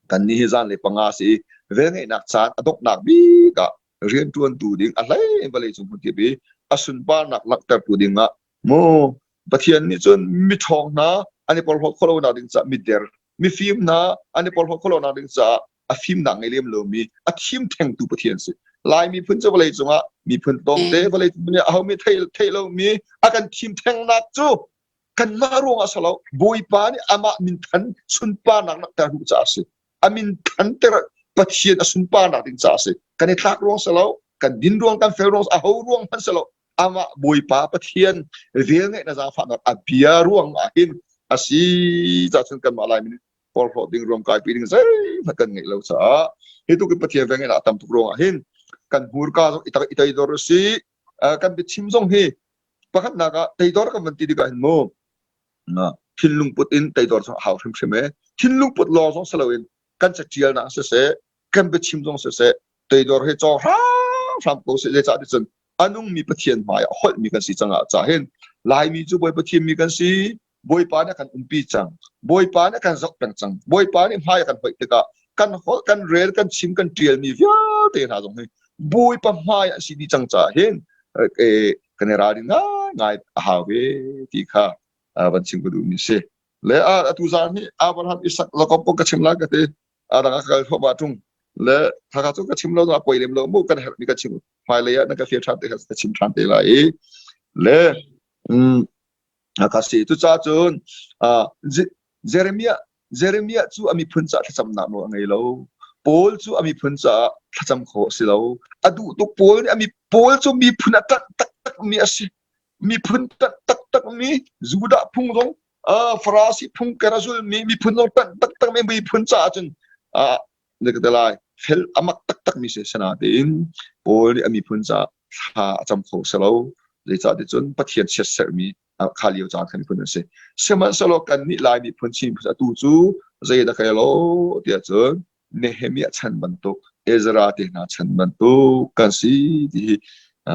kan ni hi zanlei panga si i velngeihnak caan a donghnak bik ah rianṭuantu ding a hlei in vawlei cung hmun i a sunparnak langhtertu ding ah mu Pathian nih cun miṭhawng hna an i porhlawt khawh lonak ding caah mider mifim hna an i porhlawt khawh lonak ding caah a fimnak ngei lem lomi a thim thengtu Pathian si. Lai miphun cu vawlei cungah miphun tlawmte vawlei cung nih aho mi theih theih lomi a kan thim thengnak cu kanmah ruangah si lo Bawipa nih amah minthan sunparnak langhter duh caah a si. A minthan ter Pathian a sunparnak ding caah a si. Kan i tlak ruang si lo, kan din ruang, kan fel ruang, aho ruang hmanh si lo. Amah Bawipa Pathian velngeihnak zaangfahnak a bia ruang ah hin a si caah cun kanmah Laimi nih porhlawt ding ruamkai pi ding zeihmanh kan ngeih lo caah hi tuk in Pathian veng in a tam tuk ruangah hin kan hmurka zong i teidor a si kan biachim zong hi pakhatnak ah teidor kan van ti tikah hin mu thinlung put in teidor zong a hau hrimhrim e thinlung put lawng zong si loin kan catialnak siseh kan biachim zong siseh teidor hi cawng hramhram ko seh zeicah ti cun a nungmi Pathian hmai ah holhmi kan si cang ah cah hin Laimi cu Bawipa thimmi kan si Bawipa nih a kan umpi cang. Bawipa nih a kan zoh peng cang. Bawipa nih hmai a kan hoih tikah kan holh, kan rel, kan chim, kan ṭialmi vialte hna zong hi Bawipa hmai an si dih cang caah hin kan i ralrin ngaingai a hau ve ti kha van chim ka duhmi si. Le atu zan hi Abraham, Isak, Jakob kong ka chim lai ka ti. A dang a kal thluahmah ṭung. Le khakha cu ka chim lo a poi lem lo mu kan herhmi ka chim. Hmailei ah na ka fir ṭhan te ka chim ṭhan te lai i. Le Ka si. Cucaah cun Jeremiah Jeremiah cu a miphun caah thlacamnak nawl a ngei lo. Paul cu a miphun caah thlacam khawh a si lo. A duh tuk Paul nih a mi Paul cu miphun a ṭanh taktakmi a si. Miphun ṭanh taktakmi Judah phung zong Farasi phung ker a zulmi miphun zong ṭanh taktakmi miphun caah cun ka ti lai fel a mak taktakmi si sinain Paul nih a miphun caah thla a cam kho si lo. Zeicah ti cun Pathian chiatserhmi kha lio caan khan miphun an si. Sihmanhsehlaw kannih Lai miphun Chin miphun atu cu zeidah kai lo tiah cun Nehemiah chan bantuk Ezra te hna chan bantuk kan si ti hi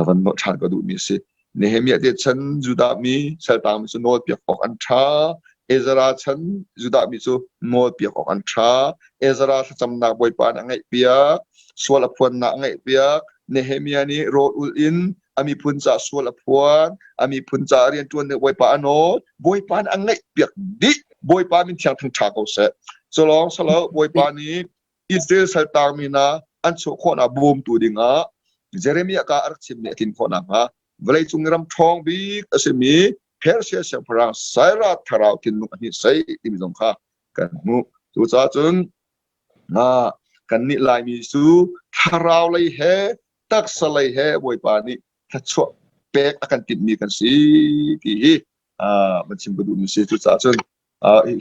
van nolh ṭhan ka duhmi a si. Nehemiah te chan Judah mi saltang mi cu nawlpiak awk an ṭha. Ezra chan Judah mi cu nawlpiak awk an ṭha. Ezra thlacamnak Bawipa nih a ngaihpiak, sual a phuannak a ngaihpiak. Nehemiah nih rawl ulh in a miphun caah sual a phuan, a miphun caah rianṭuan nih Bawipa a nawl. Bawipa nih a ngaihpiak dih. Bawipa min thiang thangṭha ko seh. Culawng salo Bawipa nih Israel saltang mi hna an chuah khawhnak bawmtu dingah Jeremiah ka a rak chimmi a tlin khawh nakhnga vawleicung ram ṭhawng bik a simi Persia siangpahrang Cyrus thlarau thinlung a hnihsai timi zong kha kan hmuh. Cucaah cun kannih Laimi cu thlarau lei he taksa lei he Bawipa nih thluachuah pek a kan timhmi kan si ti hi van chim ka duhmi si. Cucaah cun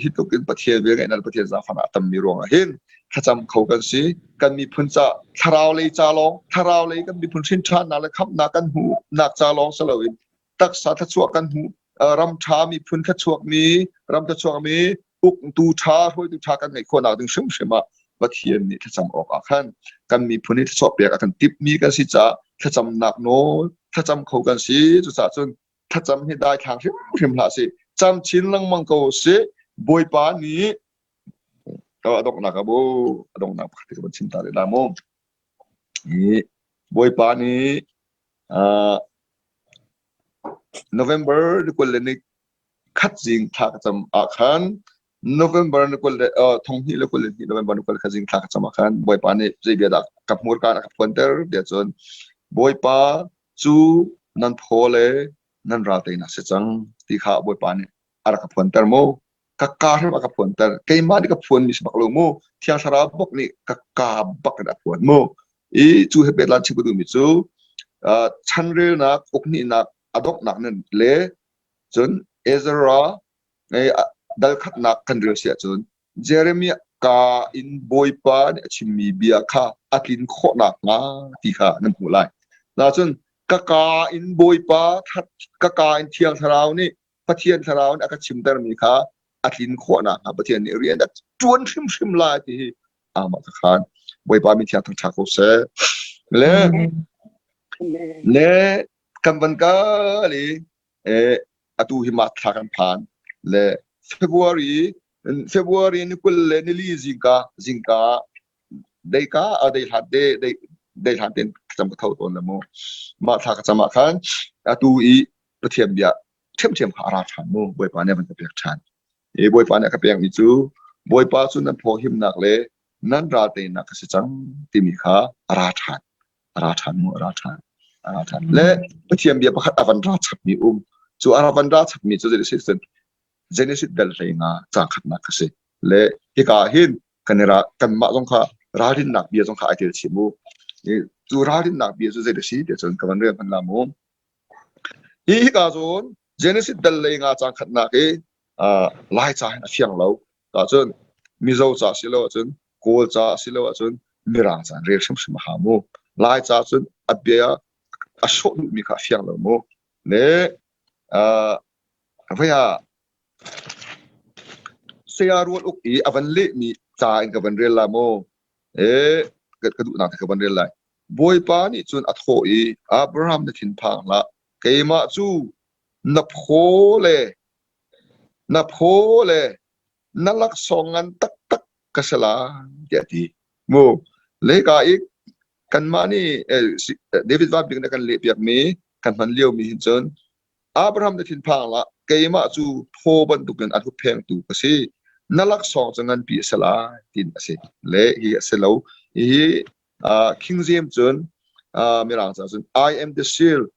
hi tluk in Pathian velngeihnak le Pathian zaangfahnak a tammi ruangah hin thlacam kho kan si. Kan miphun ca thlarau lei ca lawng thlarau lei kan miphun hrin ṭhannak le khamhnak kan hmuhnak ca lawng si loin taksa thluachuah kan hmuh. Ram ṭha miphun thluachuakmi ram thluachuakmi uktu ṭha hruaitu ṭha kan ngeih khawhnak ding hrimhrim ah Pathian nih thlacam awk ah khan kan miphun hi thluachuah pek a kan timhmi kan si caah thlacamnak nawl thlacam kho kan si. Cucaah cun thlacam hi daithlang hrimhrim hlah sih. Cam chin lengmang ko sih. Bawipa nih a donghnak a bu a donghnak pakhat ka van chim ta rih la mu. Hi Bawipa nih November ni 20 le ni khat zing thla ka cam ah khan November ni 20 le 2022 November ni 20 khat zing thla ka cam ah khan Bawipa nih zei bia dah ka hmurka a ka phuanter tiah cun Bawipa cu nan phaw le nan ral teinak si cang ti kha Bawipa nih a rak ka phuanter mu. Ka ka hrim a ka phuanter. Keimah nih ka phuanmi si bak lo mu. Thiang Thlarau bak nih ka ka bak in a phuan mu. I cu he pehtlai chim ka duhmi cu chanrelnak ukhnihnak a donghnak nan le cun Ezra dal khatnak kan rel si ahcun Jeremiah ka in Bawipa nih a chimmi bia kha a tlin khawh nakhnga ti kha nan hmuh lai. Na cun ka ka in Bawipa ka ka in Thiang Thlarau nih Pathian Thlarau nih a ka chimtermi kha a tlin khawh nakhnga Pathian nih rian a ṭuan hrimhrim lai ti hi amah ka khan. Bawipa min thiang thangṭha ko seh. Le le kan van kal i atu hi March thla kan phan le February February ni 20 le nili zingka zingka deika a dei hlat de dei dei hlan ten cam ka tho tawn le mu mah thla ka cam ah khan atu i Pathian bia ṭhiamṭhiam kha a ra ṭhan mu Bawipa nih a van ka pek ṭhan i Bawipa nih a ka pekmi cu Bawipa cu nan phaw himnak le nan ral teinak ka si cang timi kha a ra ṭhan a ra ṭhan mu a ra ṭhan a ra ṭhan le Pathian bia pakhat a van ra chapmi um cu a van ra chapmi cu zei si cun Genesis dal hlei nga caang khatnak kha si le hika ah hin kan i ra kanmah zong kha ralrinnak bia zong kha ai tel chih mu cu ralrinnak bia cu zei a si tiah cun ka van rel hman la mu Hi hika zawn Genesis dal lei nga caang khatnak hi Laica hin a fiang lo. Ahcun Mizo ca si lo ahcun Kawl ca si lo ahcun Mirang ca in rel hrimhrim a hau mu. Laica cun a bia a sawh duhmi kha a fiang lo mu. Le vei ah Saya Rual Uk i a van lehmi ca in ka van rel la mu. E ka duhnak te ka van rel lai. Bawipa nih cun a thawh i, Abraham na thinphang hlah, keimah cu na phaw le na phaw le na laksawng ngan taktak ka si lai, tiah a ti. Mu, lehka i kanmah nih David Van Bik nih a kan lehpiakmi kan hman liomi hin cun Abraham na thinphang hlah, keimah cu phaw bantukin a hupphengtu ka si. Na laksawng cu nganpi a si lai, tiin a si. Le hi a si lo. Hihi uh, King James cun uh, Mirang ca cun I am the shield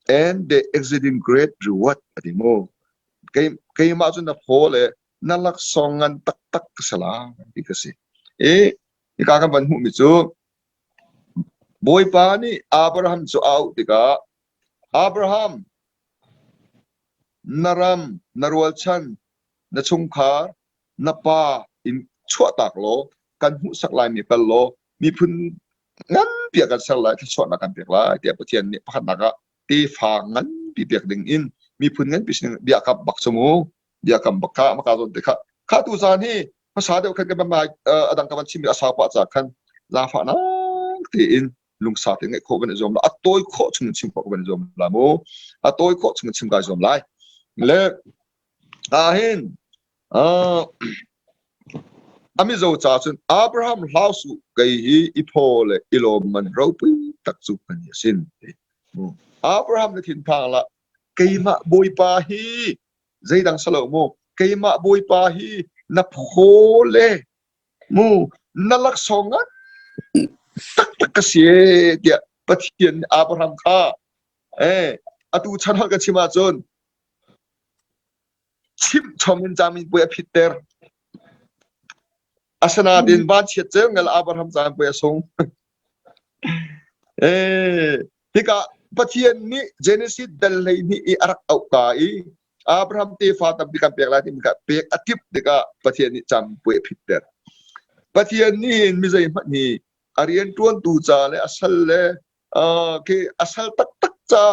and the exceeding great reward a ti mu. Kei, keimah cu na phaw le na laksawng ngan taktak ka si lai, ti ka si. I hika kan van hmuhmi cu Bawipa nih Abraham cu a auh tikah Abraham, na ram, na rualchan, na chungkhar, na pa in chuahtak law kan hmuhsak laimi kal law miphun nganpi ah kan ser lai, thluachuahnak kan pek lai tiah Pathian nih pakhatnak ah tefa nganpi pek ding in miphun nganpi sin biakam bak cu mu biakam bak kha maka zawn te kha kha tu zan hi hmasa deuh khan kan mai a dang ka van chim a sau pah ca khan zaangfahnak tein lungsa te ngeih khawh kan i zuam la a tawi khawh chung in chim khawh kan i zuam la mu a tawi khawh chung in chim kai zuam lai le ah hin a mizo ca cun Abraham hlau su kei hi i phaw le i lawm man ropui tak cu kan i sin Abraham na thinphang la keimah bawipa hi zeidang salo mu keimah bawipa hi na phaw le Mu na laksawng ngan taktak ka si ee tiah Pathian nih Abraham kha eh atu chan holh ka chim ahcun chimh chom in caminpuai a phitter. Asinain vanchiat ceu ngel Abraham caminpuai a sung. Eh hika Pathian nih Genesis dal 12 i a rak auh ka i Abraham tefa tampi kan pek lai timi kha pek a timh tikah Pathian nih campuai a phitter. Pathian nih hin mi zeihmanh hi a rianṭuantu ca le a sal le uh, khi a sal taktak ca.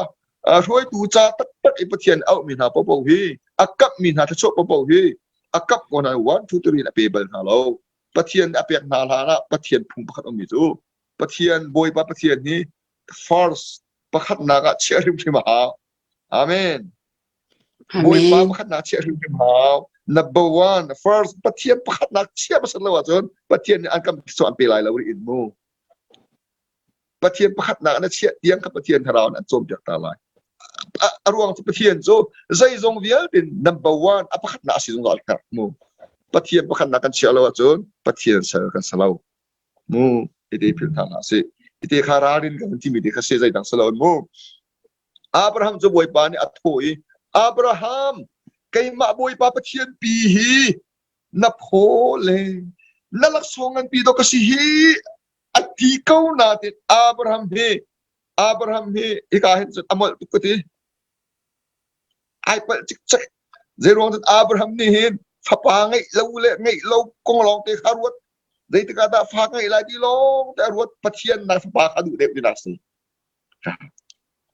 Hruaitu ca taktak i Pathian auhmi hna paohpaoh hi a kamhmi hna thluachuah paohpaoh hi a kamh ko hna 1 2 3 in a pe bal hna lo. Pathian a pek hna hlan ah Pathian phung pakhat ummi cu Pathian Bawipa Pathian hi first pakhatnak ah chiah hrimhrim a hau. Amen. Bawipa pakhatnak chiah hrimhrim hau. Number one, first Pathian pakhatnak chiah hmasat lo ahcun Pathian nih an kam thluachuah an pe lai lo rih in mu. Pathian pakhatnak na chiah tiang kha Pathian thlarau in an cawnpiak ta lai. A ruang cu Pathian cu zeizong vialte number one a pakhatnak a si zungzal kha mu. Pathian pakhatnak kan chiah lo ahcun Pathian sal kan si lo. Mu ite phil hna hlah sih. Ite kha ralrin kan timi te kha se zeidang si lo mu. Abraham cu Bawipa nih a thawh i Abraham keimah Bawipa Pathian pi hi na phaw le na laksawng nganpi dawh ka si hi a ti ko nain Abraham hi Abraham hi hika hin cun a molh tuk ka ti. Ai palh cikcek. Zeiruang cun Abraham nih hin fapa ngeih lo le ngeih lo kong lawng te kha ruat. Zeitik ah dah fa ngeih lai ti lawng te a ruat. Pathian nak fapa kha duh deuh tinak si.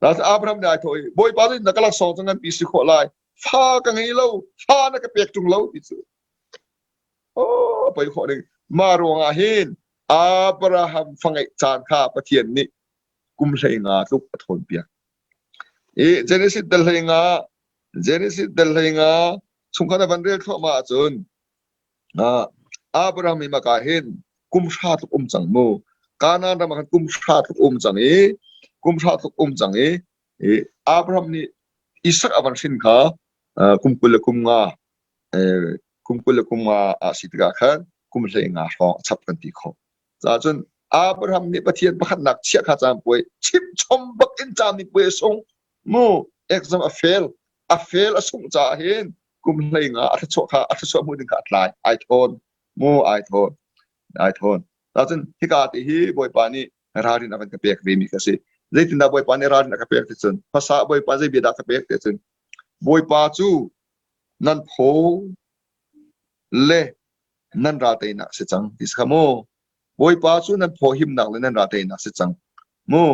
Nain Abraham nih ai thawh i Bawipa nih na ka laksawng cu nganpi si khawh lai. Fa ka ngei lo, fa na ka pek ṭung lo ti cu. Oh, poi khawh ning. Mah ruangah hin Abraham fa ngeih caan kha Pathian nih kum 15 tluk a thawnpiak. I Genesis dal 15 Genesis dal 15 chungkhat a van rel thluahmah ahcun Abraham hi maka hin kum hra tluk um cang mu. Kanaan ram ah khan kum hra tluk um cang i kum hra tluk um cang i Abraham nih Isak a van hrin kha kum 20 le kum nga kum 20 le kum nga a si tikah khan kum 15 hrawng a chap kan ti khawh. Caah cun Abraham nih Pathian pakhatnak chiah kha caan puai chimchom bak in caan nih puai a sung mu exam a fail a fail a sungh caah hin kum 15 a thluachuah kha a thluachuah hmuh ding kha a tlai ai thawn mu ai thawn ai thawn cun hika te hi Bawipa nih ralrin a van ka pek ve mi kha si zeitindah Bawipa nih ralrin a ka pek ti cun hmasa Bawipa zei bia dah ka pek ti cun Bawipa cu nan phaw le nan ral teinak si cang ti si kha mu Bawipa cu nan phaw himnak le nan ral teinak si cang mu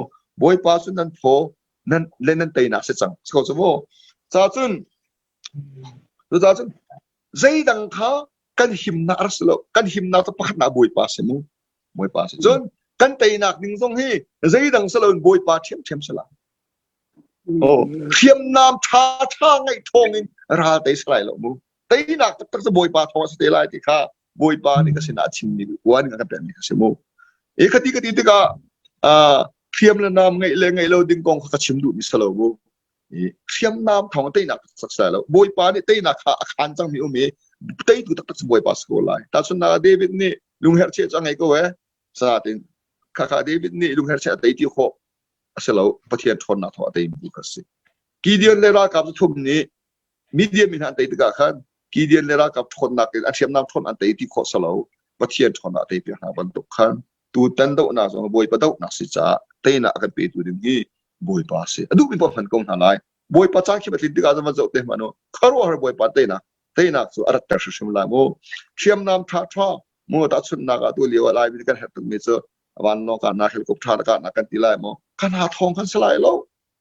Bawipa cu nan phaw nan le nan teinak si cang si ko cu mu ca cun cucaah cun zeidang kha kan himnak a rak si lo kan himnak cu pakhatnak Bawipa si mu Bawipa si cun kan teinak ding zong hi zeidang si loin Bawipa ṭhiamṭhiam si lai oh hriamnam ṭha ṭha ngeih thawng in ral tei si lai lo mu teinak taktak cu Bawipa thawng a si te lai ti kha Bawipa nih ka sinah a chimmi uan in a ka pekmi kha si mu. E khati ka ti tikah hriam le nam ngeih le ngeih lo ding kong kha ka chim duhmi si lo mu. Hriamnam thawng teinak taktak si lo. Bawipa nih teinak kha a khaan cangmi um i teitu taktak cu Bawipa si ko lai. Tahchunhnak ah David nih lungherh cu a ngei ko e. Sanatin khakha David nih lungherh a tei ti khawh a si lo. Pathian ṭhawnnak thawng a teimi kha si. Gideon le ralkap thum nih Midian mi hna an tei tikah khan Gideon le ralkap ṭhawnnak in a hriamnam ṭhawn an tei ti khawh si lo. Pathian ṭhawnnak a tei piak hna bantuk khan tutan dohnak zong Bawipa dohnak si caah teinak a kan petu ding hi Bawipa a si. A duhmi paoh hman ko hna lai. Bawipa caan khi a tlin tikah van zoh te hmanh u. Khuaruahhar Bawipa teinak teinak cu a ratter hrimhrim lai mu. Hriamnam ṭha ṭha mu tahchunhnak ah tu lio ah Laimi kan herh tukmi cu vanlawng kahnak helicopter kahnak kan ti lai maw? Kan ha thawng kan si lai lo.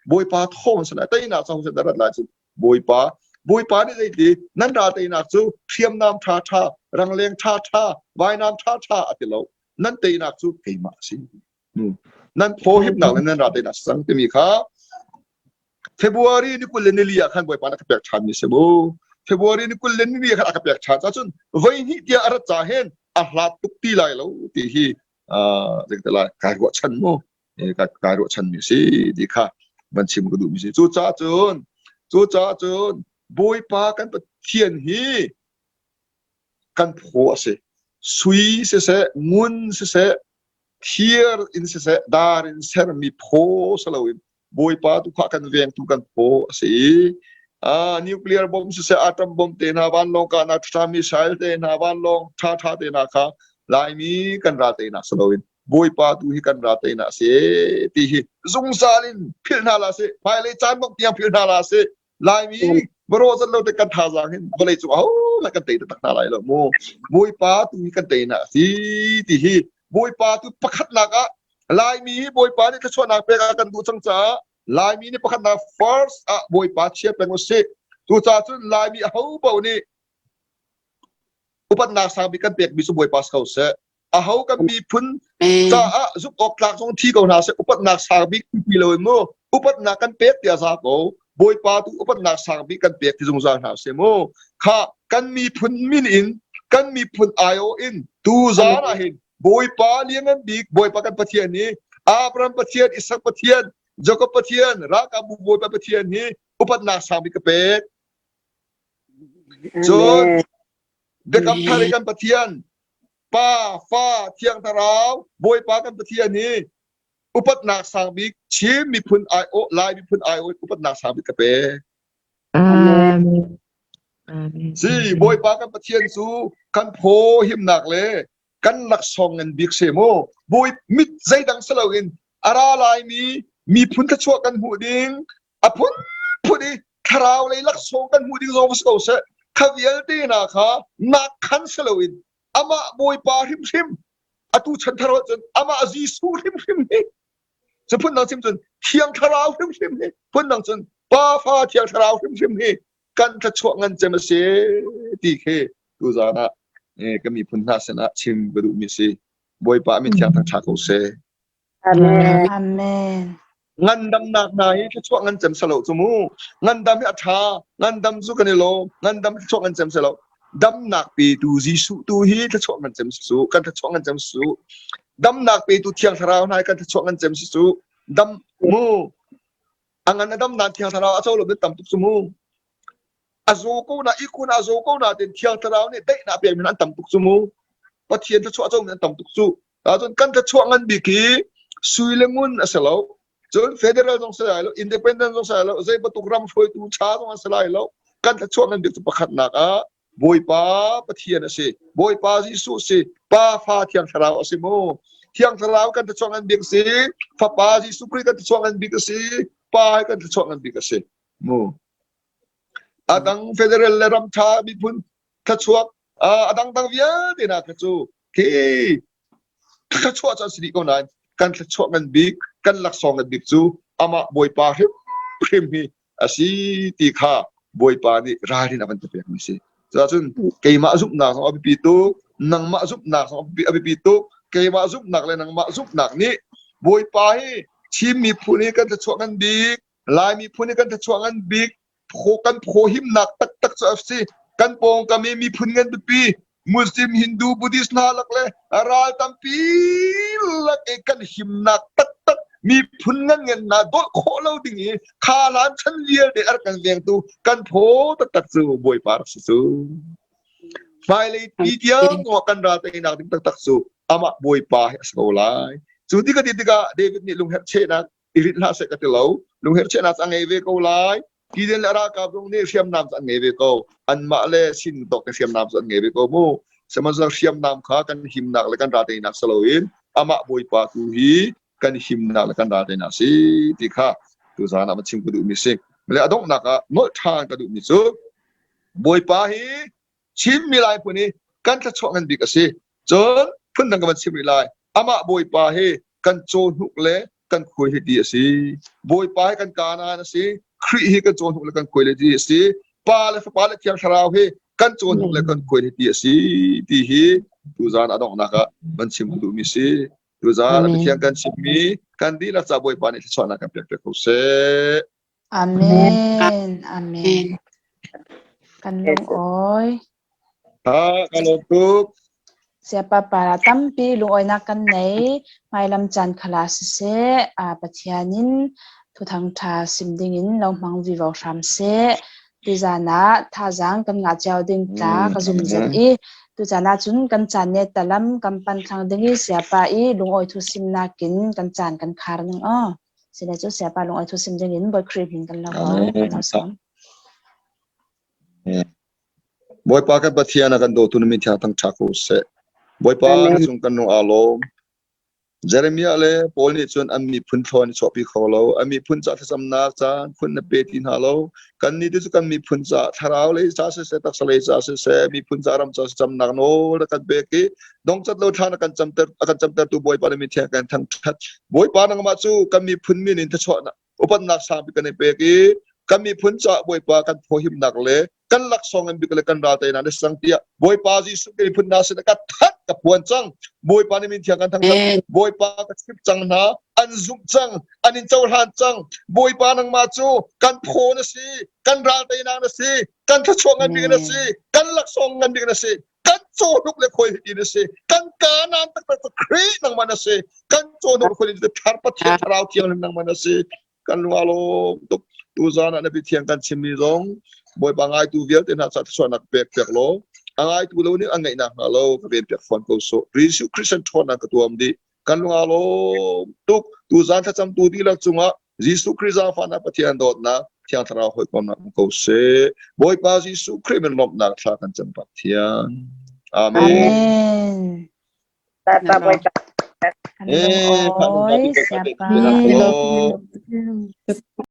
Bawipa thawng si lai. Teinak cang na rat lai cu Bawipa Bawipa nih zeiti nan ral teinak cu hriamnam ṭha ṭha rangleng ṭha ṭha vainam ṭha ṭha a ti lo nan teinak cu keimah a si nan phaw himnak le nan ral teinak si cang timi kha February ni 24 ah khan Bawipa na ka pek ṭhan mi si mu February ni 24 ah khan a ka pek ṭhan cun voi hnih tiah a rat ca hin a hlat tuk ti lai lo ti hi zei lai kai ruahchan mu kai ruahchan mi si ti kha van chim ka duh mi si cucaah cun cucaah cun Bawipa kan Pathian hi kan phaw a si sui siseh ngun siseh thir in siseh dar in sermi phaw si loin Bawipa tu kha kan vengtu kan phaw a si i nuclear bomb siseh atom bomb te hna vanlawng kahnak ṭha missile te hna vanlawng ṭha ṭha te hna kha Laimi kan ral teinak si loin Bawipa tu hi kan ra teinak a si ti hi zungzal in philh hna la si hmailei caan bak tiang philh hna la si Laimi baro zat lo te kan thazaang hin vawlei cung ahohmanh kan tei taktak hna lai lo mu Bawipa tu hi kan teinak a si ti hi Bawipa tu pakhatnak ah Laimi hi Bawipa nih thluachuahnak pek a kan duh cang caah. Laimi nih pakhatnak first ah Bawipa chia peng usih. Cucaah cun Laimi aho paoh nih upatnak sang bik kan pekmi cu Bawipa si ko seh. Aho kan miphun caah zumh awk tlak zong thi ko hna seh upatnak sang bik ti lo in mu upatnak kan pek tiah za ko Bawipa tu upatnak sang bik kan pek ti zungzal hna seh mu kha kan miphun min in kan miphun aiawh in tu zan ah hin Bawipa lianngan bik Bawipa kan Pathian hi Abraham Pathian, Isak Pathian, Jakob Pathian, ralkapbu Bawipa Pathian hi upatnak sang bik ka pek. Cun biakam thar i kan Pathian Pa, Fa, Thiang Thlarau, Bawipa kan Pathian hi upatnak sang bik Chin miphun aiawh, Lai miphun aiawh upatnak sang bik ka pek. Amen. Amen. Si Bawipa kan Pathian cu kan phaw himnak le kan laksawng ngan bik se mu. Bawi mit zeidang si loin a ra laimi miphun thluachuah kan hmuh ding a phunphun i thlarau lei laksawng kan hmuh ding zong si ko seh kha vialte hna kha nak khan si loin amah Bawipa hrimhrim atu chan thar cun amah Jesuh hrimhrim hi cu phundang chim cun thiang thlarau hrimhrim hi phundang cun Pa Fa Thiang Thlarau hrimhrim hi kan thluachuah ngan cem a si ti khi tuzaan ah ka miphun hna sinah chim ka duhmi si. Bawipa min thiang thangṭha ko seh. Amen. Amen. Ngandamnak hna hi thluachuah ngan cem selo cu mu. Ngandam hi a ṭha. Ngandam cu kan i lawm. Ngandam thluachuah ngan cem selo. Damnak petu Jesuh tu hi thluachuah ngan cem si cu. Kan thluachuah ngan cem si cu. Damnak petu Thiang Thlarau hna hi kan thluachuah ngan cem si cu. Dam mu. A ngan a dam nain Thiang Thlarau a co lo tam tuk cu mu. A zaw ko na ihkhun a zaw ko na tin Thiang Thlarau nih daihnak pek mi an tam tuk cu mu. Pathian thluachuah co mi an tam tuk cu. Ahcun kan thluachuah ngan bik hi sui le ngun a si lo. Cun federal zong si lai lo, independent zong si lai lo, zei bantuk ram hruaitu ṭha zong an si lai lo. Kan thluachuah ngan bik cu pakhatnak ah Bawipa Pathian a si. Bawipa Jesuh si. Pa Fa Thiang Thlarau a si mu. Thiang Thlarau kan thluachuah ngan bik a si. Fapa Jesuh Khrih kan thluachuah ngan bik a si. Pa hi kan thluachuah ngan bik a si. Mu. A dang federal le ram ṭha miphun thluachuak a dangdang vialte hna kha cu khi thluachuah cu an si dih ko nain kan thluachuah ngan bik kan laksawng ngan bik cu amah Bawipa hrimhrim hi a si ti kha Bawipa nih ralrin a van ka pekmi si. Cuahcun keimah zumhnak zong a biapi tuk, nangmah zumhnak zong a biapi tuk, keimah zumhnak le nangmah zumhnak nih Bawipa hi Chin miphun hi kan thluachuah ngan bik, Lai miphun hi kan thluachuah ngan bik, phaw kan phaw himnak taktak cu a si kan pawngkam i miphun ngan pipi Muslim Hindu Buddhist hna lak le ral tampi lak i kan himnak taktak miphun ngan ngan hna dolh khawh lo ding i kha hlan chan vialte a rak kan vengtu kan phaw taktak cu Bawipa rak si cu hmailei pi tiang kan ral teinak ding taktak cu amah Bawipa hi a si ko lai cu ti ka ti tikah David nih lungherh chehnak i rinh hlah seh ka ti lo lungherh chehnak a ngei ve ko lai Gideon le ralkap zong nih hriamnam cu an ngei ve ko anmah le sin tawk in hriamnam cu an ngei ve ko mu sihmanhsehlaw hriamnam kha kan himnak le kan ralteinak si loin amah bawipa tu hi kan himnak le kan ralteinak si ti kha tuzaan ah va chim ka duhmi si le a donghnak ah nolh ṭhan ka duhmi cu bawipa hi Chinmi Lai phun hi kan thluachuah ngan bik a si. Cun phundang ka van chim rih lai. Amah Bawipa hi kan cawhnuk le kan khuai hi ti a si. Bawipa hi kan kanaan a si. Khrih hi kan cawhnuk le kan khuai le ti a si. Pa le Fapa le Thiang Thlarau hi kan cawhnuk le kan khuai le ti a si ti hi tuzaan a donghnak ah van chim ka duhmi si. Tuzaan a Pathian kan chimmi kan dihlak ca Bawipa nih thluachuahnak kan pek piak ko seh. Amen. Amen. Kan lungawi. Ha, ka lawm tuk. Siapa para tampi lungawinak kan nei. Hmailam caan khala siseh, a Pathian in thuthang ṭha sim dingin lo hmang vivo hram seh. Tuzaan ah thazaang kan ngah cio ding tla ka zum zet i tuzaan ah cun kan caan ne talam kan pan thlang ding i siapa i lungawi thu simnak in kan caan kan khar ning aw. Sile cu siapa lung ai thu sim ding in Bawi Khrih min kan lo ko. Kan sawm. Bawipa kan Pathian a kan dawtu na min thiang thang ṭha ko seh. Bawipa na cung kan nung aa lawm. Jeremiah le Paul nih cun an miphun thlawn i chuahpi kho lo. An miphun ca thlacamnak caan phun na pe ti hna lo. Kan nih cu kan miphun ca thlarau lei ca siseh taksa lei ca siseh miphun ca ram ca camnak nawl na kan pek i dongcat lo thla na kan camter a kan camtertu Bawipa na min thiang kan thangṭhat. Bawipa nangmah cu kan miphun min in thluachuah. Upatnak sang bik kan i pek i kan miphun caah Bawipa kan phawhimnak le kan laksawng ngan bik le kan ral teinak na si cang tiah Bawipa Jesuh kan miphun hna sin ka that ka phuan cang. Bawipa nih min thiang kan thangṭhat. Bawipa ka chimh cang hna an zumh cang an in cohlan cang. Bawipa nangmah cu kan phaw na si kan ral teinak na si kan thluachuah ngan bik na si kan laksawng ngan bik na si kan cawhnuk le khuai hiti na si kan kanaan taktak cu Khrih nangmah na si kan cawhnuk le khuai hiti thar Pathian thlarau thianghlim nangmah na si kan lung aa lawm tuk tuzan ah na biathiang kan chimmi zong Bawipa ngaitu vialte hna ca thluachuahnak pek piak law a ngaitu lo nih an ngaihnak hnga lo ka ven piak fawn ko sawh Jesuh Christian ṭhawnnak ka tuam dih kan lung aa lawm tuk tuzan thlacamtu dihlak cungah Jesuh Khrih zaangfahnak Pathian dawtnak Thiang Thlarau hawikomnak um ko seh. Bawipa Jesuh Khrih min lawmhnak thla kan cam Pathian. Amen. Amen. Tata Bawipa. Kan lung awi siapa.